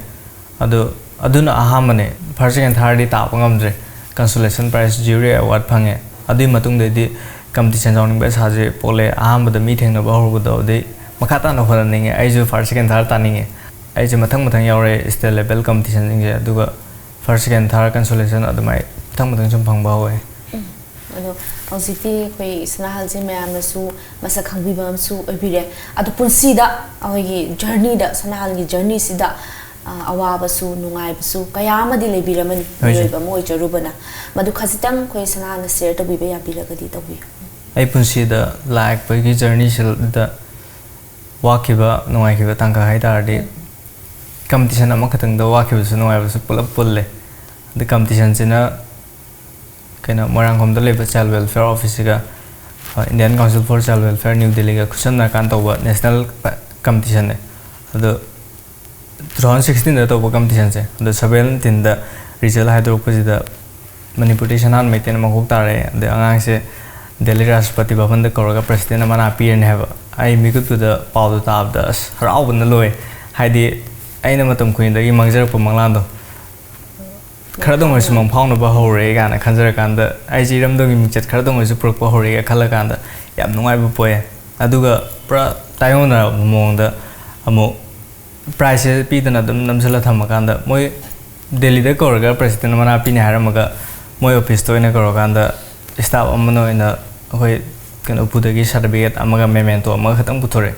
ꯑꯗꯨ, ꯑꯗꯨꯅ ꯑꯍꯥꯟꯕꯅꯦ꯫ ꯐꯥꯔꯁ, ꯁꯦꯀꯦꯟ, ꯊꯥꯔꯗꯤ ꯇꯥꯕ ꯉꯝꯗ꯭ꯔꯦ꯫ ꯀꯟꯁꯣꯂꯦꯁꯟ ꯄ꯭ꯔꯥꯏꯖ, ꯖ꯭ꯌꯨꯔꯤ ꯑꯦꯋꯥꯔꯗ ꯐꯪꯉꯦ꯫ ꯑꯗꯨꯒꯤ ꯃꯇꯨꯡꯗꯩꯗꯤ ꯀꯝꯄꯤꯇꯤꯁꯟ ꯌꯥꯎꯅꯤꯡꯕ ꯑꯁꯥꯁꯦ ꯄꯣꯛꯂꯛꯑꯦ꯫ ꯑꯍꯥꯟꯕꯗ ꯃꯤ ꯊꯦꯡꯅꯕ ꯍꯧꯔꯨꯕꯗꯣ, ꯑꯗꯩ ꯃꯈꯥ ꯇꯥꯅ ꯍꯣꯠꯅꯅꯤꯡꯉꯦ꯫ ꯑꯩꯁꯨ ꯐꯥꯔꯁ, ꯁꯦꯀꯦꯟ, ꯊꯥꯔꯗ ꯇꯥꯅꯤꯡꯉꯦ꯫ ꯑꯩꯁꯦ ꯃꯊꯪ ꯃꯊꯪ ꯌꯥꯎꯔꯦ ꯁ꯭ꯇꯦꯠ ꯂꯦꯚꯦꯜ ꯀꯝꯄꯤꯇꯤꯁꯟꯁꯤꯡꯁꯦ꯫ ꯑꯗꯨꯒ ꯐꯥꯔꯁ, ꯁꯦꯀꯦꯟ, ꯊꯥꯔꯗ, ꯀꯟꯁꯣꯂꯦꯁꯟ ꯑꯗꯨꯃꯥꯏꯅ ꯃꯊꯪ ꯃꯊꯪ ꯁꯨꯝ ꯐꯪꯕ ꯍꯧꯋꯦ꯫ ꯎꯝ꯫ ꯑꯗꯣ ꯍꯧꯖꯤꯛꯇꯤ ꯑꯩꯈꯣꯏ ꯁꯅꯥꯍꯜꯁꯦ ꯃꯌꯥꯝꯅꯁꯨ ꯃꯁꯛ ꯈꯪꯕꯤꯕ ꯑꯃꯁꯨ ꯑꯣꯏꯕꯤꯔꯦ꯫ ꯑꯗꯣ ꯄꯨꯟꯁꯤꯗ, ꯑꯩꯈꯣꯏꯒꯤ ꯖꯔꯅꯤꯗ, ꯁꯅꯥꯍꯜꯒꯤ ꯖꯔꯅꯤꯁꯤꯗ, ꯑ, ꯑꯋꯥꯕꯁꯨ ꯅꯨꯡꯉꯥꯏꯕꯁꯨ ꯀꯌꯥ ꯑꯃꯗꯤ ꯂꯩꯕꯤꯔꯝꯃꯅꯤ, ꯍꯣꯏ, ꯁꯦ꯫ ꯃꯤꯑꯣꯏꯕ ꯑꯃ ꯑꯣꯏꯖꯔꯨꯕꯅ꯫ ꯃꯗꯨ ꯈꯖꯤꯛꯇꯪ ꯑꯩꯈꯣꯏ ꯁꯅꯥꯍꯜꯅ ꯁꯤꯌꯔ ꯇꯧꯕꯤꯕ ꯌꯥꯕꯤꯔꯒꯗꯤ ꯇꯧꯕꯤꯌꯨ꯫ ꯑꯩ ꯄꯨꯟꯁꯤꯗ ꯂꯥꯛꯄꯒꯤ ꯖꯔꯅꯤꯁꯤꯗ ꯋꯥꯈꯤꯕ, ꯅꯨꯡꯉꯥꯏꯈꯤꯕ ꯇꯥꯡꯀꯛ ꯍꯥꯏ ꯇꯥꯔꯗꯤ, ꯎꯝ꯫ ꯀꯝꯄꯤꯇꯤꯁꯟ ꯑꯃꯈꯛꯇꯪꯗ ꯋꯥꯈꯤꯕꯁꯨ ꯅꯨꯡꯉꯥꯏꯕꯁꯨ ꯄꯨꯂꯞ ꯄꯨꯜꯂꯦ꯫ ꯑꯗꯩ ꯀꯝꯄꯤꯇꯤꯁꯟꯁꯤꯅ ꯀꯩꯅꯣ, ꯃꯣꯏꯔꯥꯡꯈꯣꯝꯗ ꯂꯩꯕ ꯆꯥꯏꯜ ꯋꯦꯜꯐꯤꯌꯔ ꯑꯣꯐꯤꯁꯁꯤꯒ, ꯑ, Indian Council for Child Welfare, new ꯗꯦꯜꯂꯤꯒ ꯈꯨꯠꯁꯝꯅꯔꯀꯥꯟꯗ ꯇꯧꯕ ꯅꯦꯁꯅꯦꯜ ꯀꯝꯄꯤꯇꯤꯁꯟꯅꯦ꯫ ꯑꯗꯣ ꯇꯨ ꯊꯥꯎꯖꯟ ꯁꯤꯛꯁꯇꯤꯟꯗ ꯇꯧꯕ ꯀꯝꯄꯤꯇꯤꯁꯟꯁꯦ, ꯑꯗꯣ ꯁꯕꯦꯟꯇꯤꯟꯗ ꯔꯤꯖꯜ ꯍꯥꯏꯗꯣꯔꯛꯄꯁꯤꯗ ꯃꯅꯤꯄꯨꯔꯗꯒꯤ ꯁꯅꯥꯍꯟ ꯃꯩꯇꯩꯅ ꯃꯀꯣꯛ ꯇꯥꯔꯛꯑꯦ꯫ ꯑꯗꯩ ꯑꯉꯥꯡꯁꯦ ꯗꯦꯜꯂꯤ ꯔꯥꯁꯇ꯭ꯔꯄꯇꯤ ꯚꯕꯟꯗ ꯀꯧꯔꯒ ꯄ꯭ꯔꯦꯁꯤꯗꯦꯟ ꯑꯃꯅꯥ ꯄꯤꯔꯅꯤ ꯍꯥꯏꯕ꯫ ꯑꯩ ꯃꯤꯀꯨꯞꯇꯨꯗ ꯄꯥꯎꯗꯨ ꯇꯥꯕꯗ ꯑꯁ ꯍꯔꯥꯎꯕꯅ ꯂꯣꯏ꯫ ꯍꯥꯏꯗꯤ ꯑꯩꯅ ꯃꯇꯝ ꯀꯨꯏꯅꯗꯒꯤ ꯃꯥꯡꯖꯔꯛꯄ ꯃꯪꯂꯥꯟꯗꯣ ꯈꯔꯗꯪ ꯑꯣꯏꯔꯁꯨ ꯃꯪꯐꯥꯎꯅꯕ ꯍꯧꯔꯦ ꯀꯥꯏꯅ ꯈꯟꯖꯔꯀꯥꯟꯗ, ꯑꯩꯁꯦ ꯏꯔꯝꯗꯝꯒꯤ ꯃꯤꯡꯆꯠ ꯈꯔꯗꯪ ꯑꯣꯏꯔꯁꯨ ꯄꯨꯔꯛꯄ ꯍꯧꯔꯦꯒ ꯈꯜꯂꯀꯥꯟꯗ ꯌꯥꯝ ꯅꯨꯡꯉꯥꯏꯕ ꯄꯣꯛꯑꯦ꯫ ꯑꯗꯨꯒ ꯄꯨꯔꯥ ꯇꯥꯏꯌꯣꯟꯅꯔꯕ ꯃꯑꯣꯡꯗ ꯑꯃꯨꯛ ꯄ꯭ꯔꯥꯏꯖꯁꯦ ꯄꯤꯗꯅ ꯑꯗꯨꯝ ꯅꯝꯁꯤꯜꯂ ꯊꯝꯃꯀꯥꯟꯗ, ꯃꯣꯏ ꯗꯦꯜꯂꯤꯗ ꯀꯧꯔꯒ ꯄ꯭ꯔꯦꯁꯤꯗꯦꯟ ꯃꯅꯥ ꯄꯤꯅꯤ ꯍꯥꯏꯔꯝꯃꯒ, ꯃꯣꯏ ꯑꯣꯐꯤꯁꯇ ꯑꯣꯏꯅ ꯀꯧꯔꯀꯥꯟꯗ ꯁ꯭ꯇꯥꯐ ꯑꯃꯅ ꯑꯣꯏꯅ ꯑꯩꯈꯣꯏ ꯀꯩꯅꯣ ꯎꯄꯨꯗꯒꯤ ꯁꯥꯔꯇꯤꯐꯤꯀꯦꯠ ꯑꯃꯒ ꯃꯦꯃꯦꯟꯇꯣ ꯑꯃꯒ ꯈꯛꯇꯪ ꯄꯨꯊꯣꯔꯛꯑꯦ꯫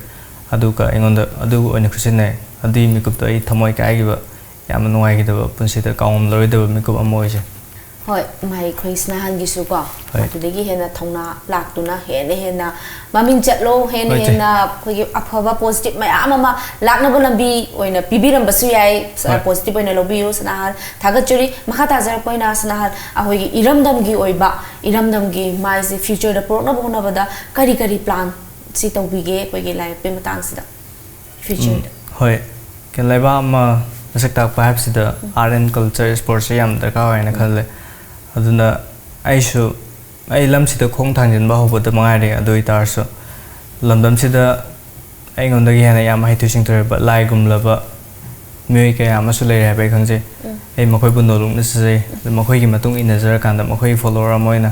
ꯑꯗꯨꯒ ꯑꯩꯉꯣꯟꯗ ꯑꯗꯨ ꯑꯣꯏꯅ ꯈꯨꯠꯁꯤꯟꯅꯩ꯫ ꯑꯗꯨꯒꯤ ꯃꯤꯀꯨꯞꯇꯣ ꯑꯩ ꯊꯃꯣꯏ ꯀꯥꯏꯈꯤꯕ, ꯌꯥꯝꯅ ꯅꯨꯡꯉꯥꯏꯈꯤꯗꯕ, ꯄꯨꯟꯁꯤꯗ ꯀꯥꯎꯉꯝꯂꯔꯣꯏꯗꯕ ꯃꯤꯀꯨꯞ ꯑꯃ ꯑꯣꯏꯖꯩ꯫ ꯍꯣꯏ, ꯃꯍꯩ ꯑꯩꯈꯣꯏ ꯁꯅꯥꯍꯟꯒꯤꯁꯨ ꯀꯣ, ꯍꯣꯏ꯫ ꯑꯗꯨꯗꯒꯤ ꯍꯦꯟꯅ ꯊꯧꯅꯥ ꯂꯥꯛꯇꯨꯅ ꯍꯦꯟꯅ ꯍꯦꯟꯅ ꯃꯃꯤꯡ ꯆꯠꯂꯣ, ꯍꯦꯟꯅ ꯍꯣꯏ, ꯏꯆꯦ꯫ ꯍꯦꯟꯅ ꯑꯩꯈꯣꯏꯒꯤ ꯑꯐꯕ ꯄꯣꯖꯤꯇꯤꯚ ꯃꯌꯥꯝ ꯑꯃ ꯂꯥꯛꯅꯕ ꯂꯝꯕꯤ ꯑꯣꯏꯅ ꯄꯤꯕꯤꯔꯝꯕꯁꯨ ꯌꯥꯏ꯫ ꯍꯣꯏ꯫ ꯄꯣꯖꯤꯇꯤꯚ ꯑꯣꯏꯅ ꯂꯧꯕꯤꯌꯨ ꯁꯅꯥꯍꯟ꯫ ꯊꯥꯒꯠꯆꯔꯤ꯫ ꯃꯈꯥ ꯇꯥꯖꯔꯛꯄ ꯑꯣꯏꯅ ꯁꯅꯥꯍꯟ, ꯑꯩꯈꯣꯏꯒꯤ ꯏꯔꯝꯗꯝꯒꯤ ꯑꯣꯏꯕ, ꯏꯔꯝꯗꯝꯒꯤ ꯃꯥꯏꯁꯦ ꯐ꯭ꯌꯨꯆꯔꯗ ꯄꯨꯔꯛꯅꯕ ꯍꯣꯠꯅꯕꯗ ꯀꯔꯤ ꯀꯔꯤ ꯄ꯭ꯂꯥꯟ ꯁꯤ ꯇꯧꯕꯤꯒꯦ ꯑꯩꯈꯣꯏꯒꯤ ꯂꯥꯏ ꯌꯦꯛꯄꯒꯤ ꯃꯇꯥꯡꯁꯤꯗ? ꯐ꯭ꯌꯨꯆꯔꯗ꯫ ꯍꯣꯏ꯫ ꯀꯩꯅꯣ, ꯂꯩꯕꯥꯛ ꯑꯃ ꯃꯁꯛ ꯇꯥꯛꯄ ꯍꯥꯏꯕꯁꯤꯗ ꯑꯥꯔꯠ ꯑꯦꯟ ꯀꯜꯆꯔ, ꯏꯁꯄꯣꯔꯠꯁꯦ ꯌꯥꯝ ꯗꯔꯀꯥꯔ ꯑꯣꯏꯅ ꯈꯜꯂꯦ꯫ ꯑꯗꯨꯅ ꯑꯩꯁꯨ, ꯑꯩ ꯂꯝꯁꯤꯗ ꯈꯣꯡ ꯊꯥꯡꯖꯤꯟꯕ ꯍꯧꯕꯗ ꯃꯉꯥꯏꯔꯦ꯫ ꯑꯗꯨ ꯑꯣꯏꯇꯥꯔꯁꯨ ꯂꯝꯗꯝꯁꯤꯗ ꯑꯩꯉꯣꯟꯗꯒꯤ ꯍꯦꯟꯅ ꯌꯥꯝ ꯍꯩꯊꯣꯏ ꯁꯤꯡꯊꯣꯏꯔꯕ, ꯂꯥꯏ ꯒꯨꯝꯂꯕ ꯃꯤꯑꯣꯏ ꯀꯌꯥ ꯑꯃꯁꯨ ꯂꯩꯔꯦ ꯍꯥꯏꯕ ꯑꯩ ꯈꯪꯖꯩ꯫ ꯑꯩ ꯃꯈꯣꯏꯕꯨ ꯅꯣꯂꯨꯛꯅ ꯆꯠꯆꯩ꯫ ꯑꯗꯨ ꯃꯈꯣꯏꯒꯤ ꯃꯇꯨꯡ ꯏꯟꯅꯖꯔꯀꯥꯟꯗ, ꯃꯈꯣꯏꯒꯤ ꯐꯣꯂꯣꯋꯔ ꯑꯃ ꯑꯣꯏꯅ,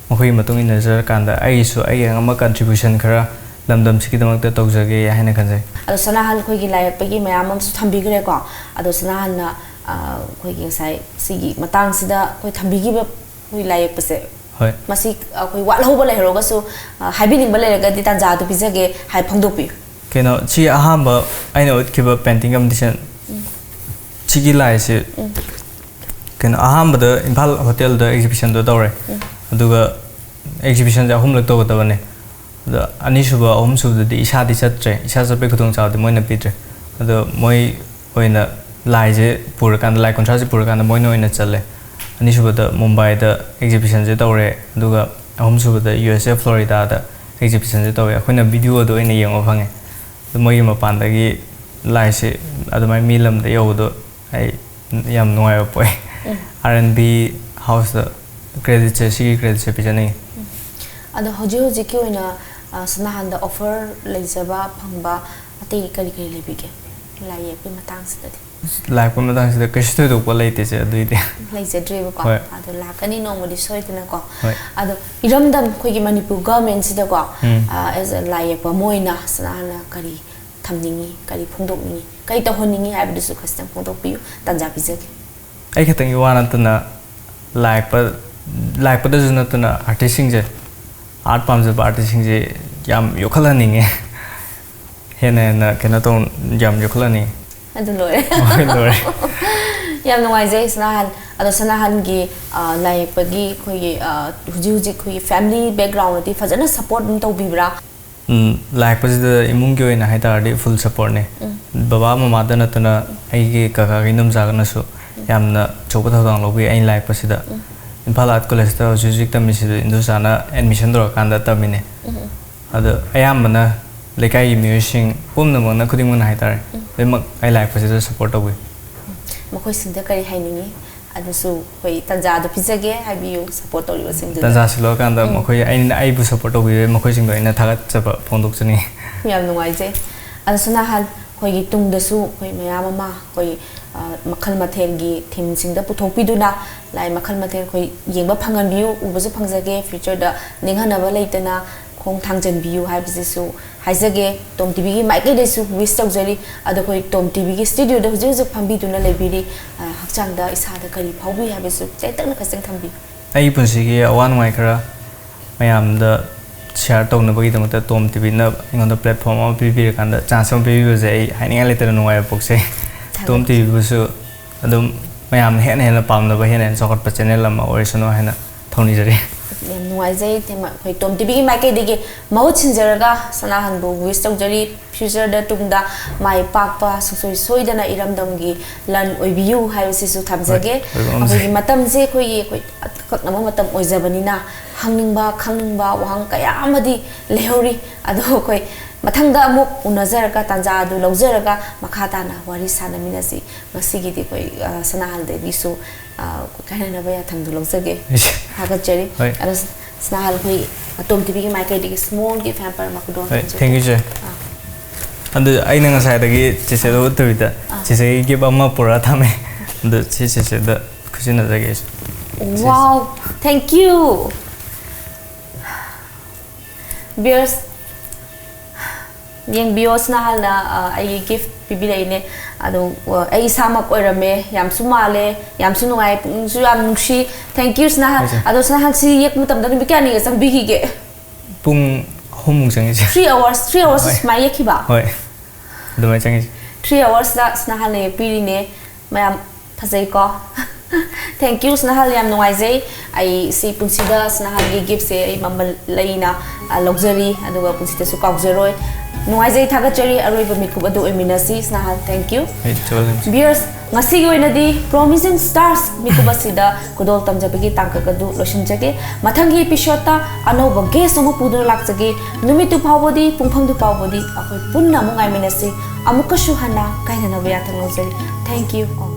ꯃꯈꯣꯏꯒꯤ ꯃꯇꯨꯡ ꯏꯟꯅꯖꯔꯀꯥꯟꯗ ꯑꯩꯒꯤꯁꯨ ꯑꯩꯒꯤ ꯑꯉꯝꯕ ꯀꯟꯇ꯭ꯔꯤꯕ꯭ꯌꯨꯁꯟ ꯈꯔ ꯂꯝꯗꯝꯁꯤꯒꯤꯗꯃꯛꯇ ꯇꯧꯖꯒꯦ ꯍꯥꯏꯅ ꯈꯟꯖꯩ꯫ ꯑꯗꯣ ꯁꯅꯥꯍꯟ ꯑꯩꯈꯣꯏꯒꯤ ꯂꯥꯏ ꯌꯦꯛꯄꯒꯤ ꯃꯌꯥꯝ ꯑꯃꯁꯨ ꯊꯝꯕꯤꯈ꯭ꯔꯦꯀꯣ꯫ ꯑꯗꯣ ꯁꯅꯥꯍꯟꯅ, ꯑ, ꯑꯩꯈꯣꯏꯒꯤ ꯉꯁꯥꯏ ꯁꯤꯒꯤ ꯃꯇꯥꯡꯁꯤꯗ ꯑꯩꯈꯣꯏ ꯊꯝꯕꯤꯈꯤꯕ ꯑꯩꯈꯣꯏ ꯂꯥꯏ ꯌꯦꯛꯄꯁꯦ, ꯍꯣꯏ꯫ ꯃꯁꯤ ꯑꯩꯈꯣꯏ ꯋꯥꯠꯍꯧꯕ ꯂꯩꯍꯧꯔꯒꯁꯨ, ꯑ, ꯍꯥꯏꯕꯤꯅꯤꯡꯕ ꯂꯩꯔꯒꯗꯤ ꯇꯥꯟꯖꯥꯗꯨ ꯄꯤꯖꯒꯦ ꯍꯥꯏ ꯐꯣꯡꯗꯣꯛꯄꯤꯌꯨ꯫ ꯀꯩꯅꯣ, ꯁꯤ ꯑꯍꯥꯟꯕ ꯑꯩꯅ ꯎꯠꯈꯤꯕ ꯄꯦꯟꯇꯤꯡ ꯀꯝꯄꯤꯇꯤꯁꯟ, ꯁꯤꯒꯤ ꯂꯥꯏꯁꯦ, ꯀꯩꯅꯣ, ꯑꯍꯥꯟꯕꯗ ꯏꯝꯐꯥꯜ ꯍꯣꯇꯦꯜꯗ ꯑꯦꯛꯖꯤꯕꯤꯁꯟꯗꯣ ꯇꯧꯔꯦ꯫ ꯑꯗꯨꯒ ꯑꯦꯛꯖꯤꯕꯤꯁꯟꯁꯦ ꯑꯍꯨꯝꯂꯛ ꯇꯧꯒꯗꯕꯅꯦ꯫ ꯑꯗꯣ ꯑꯅꯤꯁꯨꯕ, ꯑꯍꯨꯝꯁꯨꯕꯗꯗꯤ ꯏꯁꯥꯗꯤ ꯆꯠꯇ꯭ꯔꯦ, ꯏꯁꯥ ꯆꯠꯄꯒꯤ ꯈꯨꯗꯣꯡꯆꯥꯕꯗꯤ ꯃꯣꯏꯅ ꯄꯤꯗ꯭ꯔꯦ꯫ ꯑꯗꯣ ꯃꯣꯏ ꯑꯣꯏꯅ ꯂꯥꯏꯁꯦ ꯄꯨꯔꯀꯥꯟꯗ, ꯂꯥꯏ ꯀꯨꯟꯊ꯭ꯔꯥꯁꯦ ꯄꯨꯔꯀꯥꯟꯗ ꯃꯣꯏꯅ ꯑꯣꯏꯅ ꯆꯠꯂꯦ꯫ ꯑꯅꯤꯁꯨꯕꯗ ꯃꯨꯝꯕꯥꯏꯗ ꯑꯦꯛꯖꯤꯕꯤꯁꯟꯁꯦ ꯇꯧꯔꯦ, ꯑꯗꯨꯒ ꯑꯍꯨꯝꯁꯨꯕꯗ ꯌꯨ ꯑꯦꯁ ꯑꯦ ꯐ꯭ꯂꯣꯔꯤꯗꯥꯗ ꯑꯦꯛꯖꯤꯕꯤꯁꯟꯁꯦ ꯇꯧꯋꯦ꯫ ꯑꯩꯈꯣꯏꯅ ꯚꯤꯗꯤꯑꯣꯗ ꯑꯣꯏꯅ ꯌꯦꯡꯕ ꯐꯪꯉꯦ꯫ ꯑꯗꯨ ꯃꯣꯏꯒꯤ ꯃꯄꯥꯟꯗꯒꯤ ꯂꯥꯏꯁꯦ ꯑꯗꯨꯃꯥꯏꯅ ꯃꯤ ꯂꯝꯗ ꯌꯧꯕꯗꯣ ꯑꯩ ꯌꯥꯝ ꯅꯨꯡꯉꯥꯏꯕ ꯄꯣꯛꯑꯦ꯫ ꯑꯥꯔ ꯑꯦꯟ ꯕꯤ ꯍꯥꯎꯁꯇ ꯀ꯭ꯔꯦꯗꯤꯠꯁꯦ, ꯁꯤꯒꯤ ꯀ꯭ꯔꯦꯗꯤꯠꯁꯦ ꯄꯤꯖꯅꯤꯡꯉꯤ꯫ ꯑꯗꯣ ꯍꯧꯖꯤꯛ ꯍꯧꯖꯤꯛꯀꯤ ꯑꯣꯏꯅ, ꯑ, ꯁꯅꯥꯍꯥꯟꯗ offer ꯂꯩꯖꯕ, ꯐꯪꯕ ꯑꯇꯩ ꯀꯔꯤ ꯀꯔꯤ ꯂꯩꯕꯤꯒꯦ ꯂꯥꯏ ꯌꯦꯛꯄꯒꯤ ꯃꯇꯥꯡꯁꯤꯗꯗꯤ? ꯂꯥꯏ ꯌꯦꯛꯄ ꯃꯇꯥꯡꯁꯤꯗ ꯀꯩꯁꯨ ꯊꯣꯏꯗꯣꯛꯄ ꯂꯩꯇꯦ, ꯁꯦ, ꯑꯗꯨꯏꯗꯤ꯫ ꯂꯩꯖꯗ꯭ꯔꯦꯕꯀꯣ꯫ ꯍꯣꯏ꯫ ꯑꯗꯣ ꯂꯥꯛꯀꯅꯤ ꯅꯣꯡꯃꯗꯤ ꯁꯣꯏꯗꯅꯀꯣ꯫ ꯍꯣꯏ꯫ ꯑꯗꯣ ꯏꯔꯝꯗꯝ ꯑꯩꯈꯣꯏꯒꯤ ꯃꯅꯤꯄꯨꯔ government ꯁꯤꯗꯀꯣ, ꯎꯝ꯫ ꯑ, as a ꯂꯥꯏ ꯌꯦꯛꯄ ꯑꯃ ꯑꯣꯏꯅ ꯁꯅꯥꯍꯥꯟꯅ ꯀꯔꯤ ꯊꯝꯅꯤꯡꯉꯤ, ꯀꯔꯤ ꯐꯣꯡꯗꯣꯛꯅꯤꯡꯉꯤ, ꯀꯔꯤ ꯇꯧꯍꯟꯅꯤꯡꯉꯤ ꯍꯥꯏꯕꯗꯨꯁꯨ ꯈꯖꯤꯛꯇꯪ ꯐꯣꯡꯗꯣꯛꯄꯤꯌꯨ, ꯇꯥꯟꯖꯥ ꯄꯤꯖꯒꯦ꯫ ꯑꯩ ꯈꯛꯇꯪꯒꯤ ꯋꯥ ꯅꯠꯇꯅ ꯂꯥꯏ ꯌꯦꯛꯄ, ꯂꯥꯏ ꯌꯦꯛꯄꯗꯁꯨ ꯅꯠꯇꯅ artist ꯁꯤꯡꯁꯦ, art ꯄꯥꯝꯖꯕ artist ꯁꯤꯡꯁꯦ ꯌꯥꯝ ꯌꯣꯛꯈꯠꯍꯟꯅꯤꯡꯉꯦ꯫ ꯍꯦꯟꯅ ꯍꯦꯟꯅ ꯀꯩꯅꯣ ꯇꯧ-, ꯌꯥꯝ ꯌꯣꯛꯈꯠꯍꯟꯅꯤꯡꯉꯦ꯫ ꯑꯗꯨ ꯂꯣꯏꯔꯦ꯫ ꯍꯣꯏ, ꯂꯣꯏꯔꯦ꯫ ꯌꯥꯝ ꯅꯨꯡꯉꯥꯏꯖꯩ ꯁꯅꯥꯍꯟ꯫ ꯑꯗꯣ ꯁꯅꯥꯍꯟꯒꯤ, ꯑ, ꯂꯥꯏ ꯌꯦꯛꯄꯒꯤ ꯑꯩꯈꯣꯏꯒꯤ, ꯑ, ꯍꯧꯖꯤꯛ ꯍꯧꯖꯤꯛ ꯑꯩꯈꯣꯏꯒꯤ family background ꯗꯤ ꯐꯖꯅ support ꯑꯗꯨꯝ ꯇꯧꯕꯤꯕ꯭ꯔꯥ? ꯎꯝ, ꯂꯥꯏ ꯌꯦꯛꯄꯁꯤꯗ ꯏꯃꯨꯡꯒꯤ ꯑꯣꯏꯅ ꯍꯥꯏ ꯇꯥꯔꯗꯤ full support ꯅꯦ꯫ ꯎꯝ꯫ ꯕꯕꯥ ꯃꯃꯥꯗ ꯅꯠꯇꯅ ꯑꯩꯒꯤ ꯀꯀꯥꯒ ꯏꯟꯗꯣꯝꯆꯥꯒꯅꯁꯨ ꯎꯝ꯫ ꯌꯥꯝꯅ ꯑꯆꯧꯕ ꯊꯧꯗꯥꯡ ꯂꯧꯕꯤ ꯑꯩꯅ ꯂꯥꯏ ꯌꯦꯛꯄꯁꯤꯗ꯫ ꯎꯝ꯫ ꯏꯝꯐꯥꯜ Art College ꯇ ꯍꯧꯖꯤꯛ ꯍꯧꯖꯤꯛ ꯇꯝꯃꯤꯁꯤꯗ ꯏꯟꯗꯣꯆꯥꯅ admission ꯇꯧꯔꯀꯥꯟꯗ ꯇꯝꯃꯤꯅꯦ꯫ ꯎꯝ꯫ ꯑꯗꯣ ꯑꯌꯥꯝꯕꯅ ꯂꯩꯀꯥꯏꯒꯤ ꯃꯤꯑꯣꯏꯁꯤꯡ ꯄꯨꯝꯅꯃꯛꯅ, ꯈꯨꯗꯤꯡꯃꯛꯅ ꯍꯥꯏ ꯇꯥꯔꯦ, ꯎꯝ꯫ ꯂꯣꯏꯅꯃꯛ ꯑꯩ ꯂꯥꯏ ꯌꯦꯛꯄꯁꯤꯗ support ꯇꯧꯕꯤ꯫ ꯎꯝ꯫ ꯃꯈꯣꯏꯁꯤꯡꯗ ꯀꯔꯤ ꯍꯥꯏꯅꯤꯡꯉꯤ? ꯑꯗꯨꯁꯨ ꯑꯩꯈꯣꯏ ꯇꯥꯟꯖꯥꯗꯣ ꯄꯤꯖꯒꯦ, ꯍꯥꯏꯕꯤꯌꯨ, support ꯇꯧꯔꯤꯕꯁꯤꯡꯗꯨꯗ꯫ ꯇꯥꯟꯖꯥ ꯁꯤꯜꯂꯛꯑꯀꯥꯟꯗ ꯎꯝ꯫ ꯃꯈꯣꯏ, ꯑꯩꯅ, ꯑꯩꯕꯨ support ꯇꯧꯕꯤꯕ ꯃꯈꯣꯏꯁꯤꯡꯗꯣ ꯑꯩꯅ ꯊꯥꯒꯠꯆꯕ ꯐꯣꯡꯗꯣꯛꯆꯅꯤꯡꯉꯤ꯫ ꯌꯥꯝ ꯅꯨꯡꯉꯥꯏꯖꯩ꯫ ꯑꯗꯣ ꯁꯅꯥꯍꯟ, ꯑꯩꯈꯣꯏꯒꯤ ꯇꯨꯡꯗꯁꯨ ꯑꯩꯈꯣꯏ ꯃꯌꯥꯝ ꯑꯃ ꯑꯩꯈꯣꯏ, ꯑ, ꯃꯈꯜ ꯃꯊꯦꯜꯒꯤ theme ꯁꯤꯡꯗ ꯄꯨꯊꯣꯛꯄꯤꯗꯨꯅ ꯂꯥꯏ ꯃꯈꯜ ꯃꯊꯦꯜ ꯑꯩꯈꯣꯏ ꯌꯦꯡꯕ ꯐꯪꯍꯟꯕꯤꯌꯨ, ꯎꯕꯁꯨ ꯐꯪꯖꯒꯦ, future ꯗ ꯅꯤꯡꯍꯟꯅꯕ ꯂꯩꯇꯅ ꯈꯣꯡ ꯊꯥꯡꯖꯟꯕꯤꯌꯨ ꯍꯥꯏꯕꯁꯤꯁꯨ ꯍꯥꯏꯖꯒꯦ꯫ ꯇꯣꯝ ꯇꯤꯚꯤꯒꯤ ꯃꯥꯏꯀꯩꯗꯒꯤꯁꯨ wish ꯇꯧꯖꯔꯤ꯫ ꯑꯗꯣ ꯑꯩꯈꯣꯏ ꯇꯣꯝ ꯇꯤꯚꯤꯒꯤ studio ꯗ ꯍꯧꯖꯤꯛ ꯍꯧꯖꯤꯛ ꯐꯝꯕꯤꯗꯨꯅ ꯂꯩꯕꯤꯔꯤ, ꯑ, ꯍꯛꯆꯥꯡꯗ ꯏꯁꯥꯗ ꯀꯔꯤ ꯐꯥꯎꯕꯤ ꯍꯥꯏꯕꯁꯨ ꯇꯦꯟꯇꯛꯅ ꯈꯖꯤꯛꯇꯪ ꯊꯝꯕꯤꯌꯨ꯫ ꯑꯩꯒꯤ ꯄꯨꯟꯁꯤꯒꯤ ꯑꯋꯥ ꯅꯨꯡꯉꯥꯏ ꯈꯔ ꯃꯌꯥꯝꯗ share ꯇꯧꯅꯕꯒꯤꯗꯃꯛꯇ ꯇꯣꯝ ꯇꯤꯚꯤꯅ ꯑꯩꯉꯣꯟꯗ platform ꯑꯃ ꯄꯤꯕꯤꯔꯀꯥꯟꯗ, chance ꯑꯃ ꯄꯤꯕꯤꯕꯁꯦ ꯑꯩ ꯍꯥꯏꯅꯤꯡꯉꯥꯏ ꯂꯩꯇꯅ ꯅꯨꯡꯉꯥꯏꯕ ꯄꯣꯛꯆꯩ꯫ ꯊꯥꯒꯠꯆꯔꯤ꯫ ꯇꯣꯝ ꯇꯤꯚꯤꯕꯨꯁꯨ ꯑꯗꯨꯝ ꯃꯌꯥꯝꯅ ꯍꯦꯟꯅ ꯍꯦꯟꯅ ꯄꯥꯝꯅꯕ, ꯍꯦꯟꯅ ꯍꯦꯟꯅ ꯆꯥꯎꯈꯠꯄ channel ꯑꯃ ꯑꯣꯏꯔꯁꯅꯨ ꯍꯥꯏꯅ ꯊꯧꯅꯤꯖꯔꯤ꯫ ꯌꯥꯝ ꯅꯨꯡꯉꯥꯏꯖꯩ꯫ ꯊꯦꯡꯃ-, ꯑꯩꯈꯣꯏ ꯇꯣꯝ ꯇꯤꯚꯤꯒꯤ ꯃꯥꯏꯀꯩꯗꯒꯤ ꯃꯍꯨꯠ ꯁꯤꯟꯖꯔꯒ ꯁꯅꯥꯍꯟꯕꯨ wish ꯇꯧꯖꯔꯤ꯫ Future ꯗ ꯇꯨꯡꯗ ꯃꯥꯏ ꯄꯥꯛꯄ, ꯁꯨꯡꯁꯣꯏ ꯁꯣꯏꯗꯅ ꯏꯔꯝꯗꯝꯒꯤ ꯂꯟ ꯑꯣꯏꯕꯤꯌꯨ ꯍꯥꯏꯕꯁꯤꯁꯨ ꯊꯝꯖꯒꯦ꯫ ꯍꯣꯏ, ꯑꯣꯏꯕꯤꯔꯝꯖꯒꯦ꯫ ꯑꯩꯈꯣꯏꯒꯤ ꯃꯇꯝꯁꯦ ꯑꯩꯈꯣꯏꯒꯤ, ꯑꯩꯈꯣꯏ ꯑꯀꯛꯅꯕ ꯃꯇꯝ ꯑꯣꯏꯖꯕꯅꯤꯅ ꯍꯪꯅꯤꯡꯕ, ꯈꯪꯅꯤꯡꯕ ꯋꯥꯍꯪ ꯀꯌꯥ ꯑꯃꯗꯤ ꯂꯩꯍꯧꯔꯤ꯫ ꯑꯗꯣ ꯑꯩꯈꯣꯏ ꯃꯊꯪꯗ ꯑꯃꯨꯛ ꯎꯅꯖꯔꯒ, ꯇꯥꯟꯖꯥ ꯑꯗꯨ ꯂꯧꯖꯔꯒ ꯃꯈꯥ ꯇꯥꯅ ꯋꯥꯔꯤ ꯁꯥꯟꯅꯃꯤꯟꯅꯁꯤ꯫ ꯉꯁꯤꯒꯤꯗꯤ ꯑꯩꯈꯣꯏ, ꯑ, ꯁꯅꯥꯍꯟꯗꯒꯤꯁꯨ, ꯑ, ꯀꯥꯏꯅꯅꯕ ꯌꯥꯊꯪꯗꯨ ꯂꯧꯖꯒꯦ꯫ ꯊꯥꯒꯠꯆꯔꯤ꯫ ꯍꯣꯏ꯫ ꯑꯗꯣ ꯁꯅꯥꯍꯟ, ꯑꯩꯈꯣꯏ ꯑꯇꯣꯝ ꯇꯤꯚꯤꯒꯤ ꯃꯥꯏꯀꯩꯗꯒꯤ small gift hamper ꯑꯃ ꯈꯨꯗꯣꯜ ꯍꯣꯏ, ꯇꯝꯖꯒꯦ꯫ thank you, ꯆꯦ꯫ ꯑꯗꯨ ꯑꯩꯅ ꯉꯁꯥꯏꯗꯒꯤ ꯆꯦꯆꯦꯗ ꯎꯠꯇꯕꯤꯗ ꯑꯥ꯫ ꯆꯦꯆꯦꯒꯤ gift ꯑꯃ ꯄꯨꯔꯛꯑ ꯊꯝꯃꯦ꯫ ꯑꯗꯨ ꯁꯤ ꯆꯦꯆꯦꯗ ꯈꯨꯠꯁꯤꯟꯅꯖꯒꯦ ꯑꯩꯁꯨ꯫ Wow, thank you. Viewers, ꯌꯦꯡꯕꯤꯌꯣ, ꯁꯅꯥꯍꯜꯅ ꯑ, ꯑꯩꯒꯤ gift ꯄꯤꯕꯤꯔꯛꯏꯅꯦ꯫ ꯑꯗꯣ ꯑ, ꯑꯩ ꯏꯁꯥꯃꯛ ꯑꯣꯏꯔꯝꯃꯦ꯫ ꯌꯥꯝꯁꯨ ꯃꯥꯜꯂꯦ, ꯌꯥꯝꯁꯨ ꯅꯨꯡꯉꯥꯏ, ꯄꯨꯛꯅꯤꯡꯁꯨ ꯌꯥꯝ ꯅꯨꯡꯁꯤ꯫ Thank you, ꯁꯅꯥꯍꯜ꯫ ꯍꯣꯏ, ꯆꯦ꯫ ꯑꯗꯣ ꯁꯅꯥꯍꯜ, ꯁꯤ ꯌꯦꯛꯄ ꯃꯇꯝꯗ ꯅꯨꯃꯤꯠ ꯀꯌꯥꯅꯤꯒ ꯆꯪꯕꯤꯈꯤꯒꯦ? ꯄꯨꯡ ꯑꯍꯨꯝꯃꯨꯛ ꯆꯪꯉꯤ, ꯆꯦ꯫ Three hours, three hours ꯍꯣꯏ꯫ ꯁꯨꯃꯥꯏꯅ ꯌꯦꯛꯈꯤꯕ? ꯍꯣꯏ, ꯑꯗꯨꯃꯥꯏꯅ ꯆꯪꯉꯤ, ꯆꯦ꯫ Three hours ꯁꯅꯥꯍꯜꯅ ꯌꯦꯛꯄꯤꯔꯤꯅꯦ꯫ ꯃꯌꯥꯝ ꯐꯖꯩꯀꯣ? Thank you, ꯁꯅꯥꯍꯜ, ꯌꯥꯝ ꯅꯨꯡꯉꯥꯏꯖꯩ꯫ ꯑꯩ ꯁꯤ ꯄꯨꯟꯁꯤꯗ ꯁꯅꯥꯍꯜꯒꯤ gift ꯁꯦ ꯑꯩ ꯃꯃꯜ ꯂꯩꯅ, ꯑ, ꯂꯧꯖꯔꯤ, ꯑꯗꯨꯒ ꯄꯨꯟꯁꯤꯗꯁꯨ ꯀꯥꯎꯖꯔꯣꯏ꯫ ꯅꯨꯡꯉꯥꯏꯖꯩ, ꯊꯥꯒꯠꯆꯔꯤ꯫ ꯑꯔꯣꯏꯕ ꯃꯤꯀꯨꯞ ꯑꯗꯨ ꯑꯣꯏꯃꯤꯟꯅꯁꯤ, ꯁꯅꯥꯍꯜ꯫ Thank you꯫ ꯍꯣꯏ, ꯆꯦ, welcome, ꯆꯦ꯫ Viewers, ꯉꯁꯤꯒꯤ ꯑꯣꯏꯅꯗꯤ Promising Stars ꯃꯤꯀꯨꯞ ꯑꯁꯤꯗ ꯈꯨꯗꯣꯜ ꯇꯝꯖꯕꯒꯤ ꯇꯥꯡꯀꯛ ꯑꯗꯨ ꯂꯣꯏꯁꯤꯟꯖꯒꯦ꯫ ꯃꯊꯪꯒꯤ episode ꯇ ꯑꯅꯧꯕ guest ꯑꯃ ꯄꯨꯗꯨꯅ ꯂꯥꯛꯆꯒꯦ꯫ ꯅꯨꯃꯤꯠꯇꯨ ꯐꯥꯎꯕꯗꯤ, ꯄꯨꯡꯐꯝꯗꯨ ꯐꯥꯎꯕꯗꯤ ꯑꯩꯈꯣꯏ ꯄꯨꯟꯅ ꯑꯃꯨꯛ ꯉꯥꯏꯃꯤꯟꯅꯁꯤ꯫ ꯑꯃꯨꯛꯀꯁꯨ ꯍꯟꯅ ꯀꯥꯏꯅꯅꯕ ꯌꯥꯊꯪ ꯂꯧꯖꯔꯤ꯫ Thank you all.